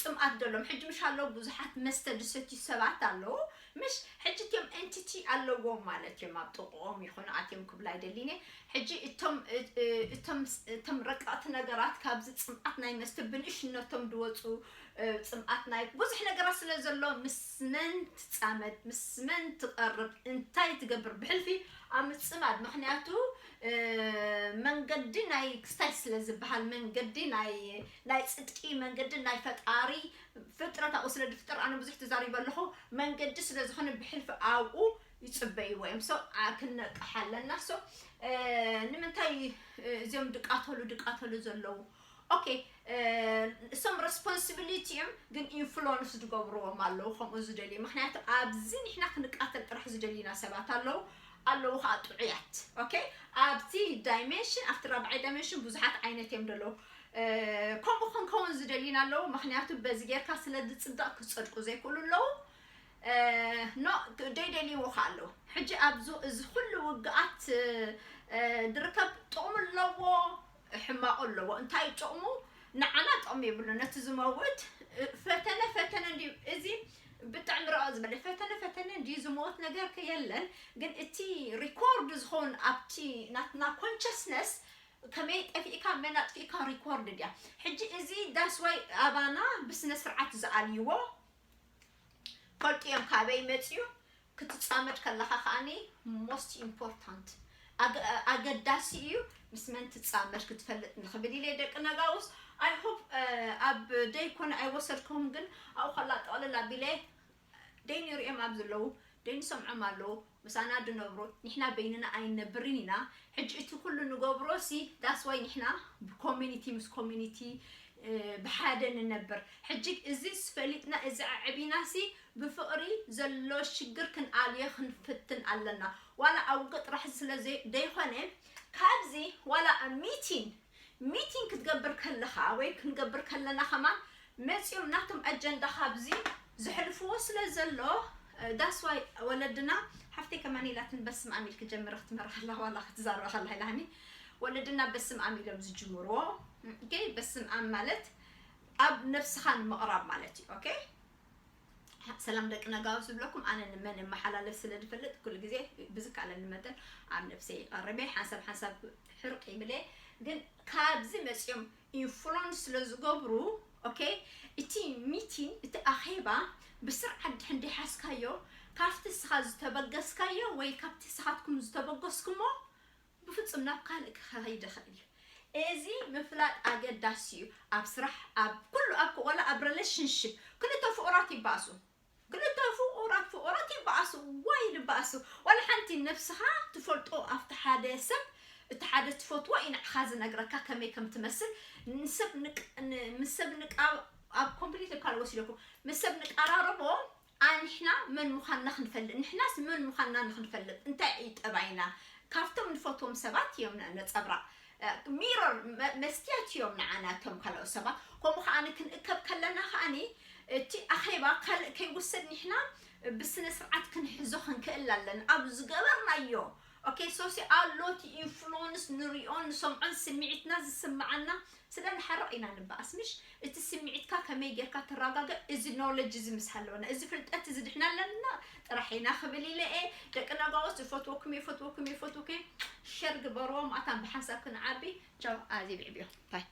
ጽምኣት ደሎም። ሕጂ ምሽ ኣለዉ ብዙሓት መስተ ዝሰትዩ ሰባት ኣለዉ። ምሽ ሕጂ እቲኦም ኤንቲቲ ኣለዎም ማለት እዮም ኣብ ጥቕኦም ይኹኑ ኣትዮም ክብል ኣይደሊን እየ። ሕጂ እቶም፣ እ፣ እ፣ እቶም ስ-፣ እቶም ረቀቕቲ ነገራት ካብዚ ጽምኣት ናይ መስተ ብንእሽነቶም ዝወጹ፣ እ፣ ጽምኣት ናይ ብዙሕ ነገራት ስለ ዘሎ ምስ መን ትጻመድ፣ ምስ መን ትቐርብ፣ እንታይ ትገብር ብሕልፊ ኣብ ምጽማድ። ምኽንያቱ፣ እ፣ መንገዲ ናይ ክስታይ ስለ ዝበሃል፣ መንገዲ ናይ፣ ናይ ጽድቂ፣ መንገዲ ናይ ፈጣሪ ፍጥረት ኣብኡ ስለ ዝፍጠር፣ ኣነ ብዙሕ ተዛሪበ ኣለኹ። መንገዲ ስለ ዝኾነ ብሕልፊ ኣብኡ ይጽበይዎ እዮም። So፣ ኣ-፣ ክንነቅሕ ኣለና። So፣ እ፣ ንምንታይ፣ እ፣ እዚኦም ድቃተሉ፣ ድቃተሉ ዘለዉ? ኦኬ፣ እ፣ እሶም ሬስፖንሲቢሊቲ እዮም፣ ግን ኢንፍሉወንስ ዝገብርዎም ኣለዉ ከምኡ ዝደልዩ። ምኽንያቱ ኣብዚ ንሕና ክንቃተል ጥራሕ ዝደልዩና ሰባት ኣለዉ፣ ኣለዉ ኸዓ ጥዑያት። ኦኬ፣ ኣብቲ ዳይሜንሽን፣ ኣብቲ ራብዓይ ዳይሜንሽን ብዙሓት ዓይነት እዮም ዘለዉ። እ፣ ከምኡ ክንከውን ዝደልዩና ኣለዉ፣ ምኽንያቱ በዚ ጌርካ ስለ ዝጽደቕ ክጸድቁ ዘይክእሉ ኣለዉ። እ፣ ኖ፣ ደይደልይዎ ኸዓ ኣለዉ። ሕጂ ኣብዚ፣ እዚ ኩሉ ውግኣት፣ እ፣ ዝርከብ ጥቕሚ ኣለዎ፣ ሕማቑ ኣለዎ። እንታይ ጥቕሙ? ንዓና ጥቕሚ የብሉ። ነቲ ዝመውት፣ እ፣ ፈተነ፣ ፈተነ እንድዩ። እዚ ብጣዕሚ ርቕ ዝበለ ፈተነ፣ ፈተነ እንድዩ። ዝመውት ነገር ከ የለን። ግን እቲ ሪኮርድ ዝኸውን ኣብቲ ናትና ኮንሸስነስ ከመይ ጠፊእካ፣ መን ኣጥፊእካ ሪኮርድ ድያ። ሕጂ እዚ that's why ኣባና ብስነ ስርዓት ዝኣልይዎ ፈልጡ እዮም ካበይ መጽዩ። ክትጻመድ ከለኻ ከኣኒ ሞስት ኢምፖርታንት ኣገ-፣ ኣገዳሲ እዩ ምስ መን ትጻመድ ክትፈልጥ ንኽብል ኢለ ደቂ ነጋውስ። I hope፣ እ፣ ኣብ ደይኮነ ኣይወሰድኩም፣ ግን ኣብኡ ከላ ጠቕልል ኣቢለ ደይ ንሪኦም ኣብ ዘለዉ፣ ደይ ንሰምዖም ኣለዉ፣ ምሳና ድነብሩ፣ ንሕና በይንና ኣይንነብርን ኢና። ሕጂ እቲ ኩሉ ንገብሮ ሲ that's why ንሕና ብኮሚኒቲ ምስ ኮሚኒቲ፣ እ፣ ብሓደ ንነብር። ሕጂ እዚ ፈሊጥና፣ እዚ ኣዕቢና ሲ ብፍቕሪ ዘሎ ሽግር ክንኣልዮ ክንፍትን ኣለና። ዋላ ኣብ ውግእ ጥራሕ ስለ ዘይ-፣ ዘይኮነ፣ ካብዚ ዋላ ኣብ ሚቲንግ፣ ሚቲንግ ክትገብር ከለኻ ወይ ክንገብር ከለና ከማን መጺኦም ናቶም ኣጀንዳ ካብዚ ዘሕልፍዎ ስለ ዘሎ፣ እ፣ that's why ወለድና፣ ሓፍተይ ከማን ኢላትን በስመ ኣብ ኢልኪ ጀምሪ ክትመርሓላ ዋላ ክትዛረባ ከላ ኢላኒ። ወለድና በስመ ኣብ ኢሎም ዝጅምርዎ። ኦኬ፣ በስመ ኣብ ማለት ኣብ ነብስኻ ንምቕራብ ማለት እዩ። ኦኬ፣ ሰላም ደቂ ነጋውስ ዝብለኩም ኣነ ንመን እመሓላለፍ ስለ ዝፈልጥ ኩሉ ግዜ ብዝከኣለኒ መጠን ኣብ ነብሰይ ይቐርብ እየ። ሓንሳብ ሓንሳብ ሕርቕ ይብል እየ። ግን ካብዚ መጺኦም ኢንፍሉወንስ ስለ ዝገብሩ፣ ኦኬ፣ እቲ ሚቲንግ፣ እቲ ኣኼባ ብስርዓት ድሕን ደይሓዝካዮ፣ ካብቲ ንስኻ ዝተበገስካዮ ወይ ካብቲ ንስኻትኩም ዝተበገስኩሞ ብፍጹም ናብ ካልእ ክኸይድ ይኽእል እዩ። እዚ ምፍላጥ ኣገዳሲ እዩ። ኣብ ስራሕ፣ ኣብ ኩሉ፣ ኣብ፣ ዋላ ኣብ ሪሌሽንሺፕ ክልተ ፍቑራት ይበኣሱ። ክልተ ፍቑራት፣ ፍቑራት ይበኣሱ። ዋይ ይበኣሱ። ዋላ ሓንቲ ነብስኻ ትፈልጦ ኣብቲ ሓደ ሰብ፣ እቲ ሓደ ትፈትዎ እዩ ንዓኻ ዝነግረካ ከመይ ከም ትመስል። ንሰብ ንቅ-፣ ን-፣ ምስ ሰብ ንቃ-፣ ኣብ ኮምፕሊት ካልእ ወሲደኩም። ምስ ሰብ ንቀራረቦ፣ ኣንሕና መን ምዃንና ክንፈልጥ፣ ንሕናስ መን ምዃንና ንክንፈልጥ እንታይ እዩ ጠባይና? ካብቶም ንፈትዎም ሰባት እዮም ነ-፣ ነጸብራቕ፣ እ፣ ሚረር፣ መ-፣ መስትያት እዮም ንዓና እቶም ካልኦት ሰባት። ከምኡ ከኣ ክንእከብ ከለና ከኣኒ እቲ ኣኼባ ካልእ ከይውሰድ ንሕና ብስነ ስርዓት ክንሕዞ ክንክእል ኣለና። ኣብ ዝገበርናዮ፣ ኦኬ፣ ሶሲ ኣሎ እቲ ኢንፍሉወንስ ንሪኦን ንሰምዖን ስምዒትና ዝስምዓና ስለ ንሓርቕ ኢና ንበኣስ፣ ምሽ? እቲ ስምዒትካ ከመይ ጌርካ ተረጋግእ፣ እዚ ኖሌጅ እዚ ምስ ሃለወና፣ እዚ ፍልጠት እዚ ድሕና ኣለና ጥራሕ ኢና ክብል ኢለ እየ። ደቂ ነጋውስ፣ እፈትወኩም እየ፣ እፈትወኩም እየ፣ እፈትወኩም እየ። ሸር ግበርዎ፣ ማእታን ብሓንሳብ ክንዓቢ። ቻው፣ ኣዚ ብዕብዮ። ባይ።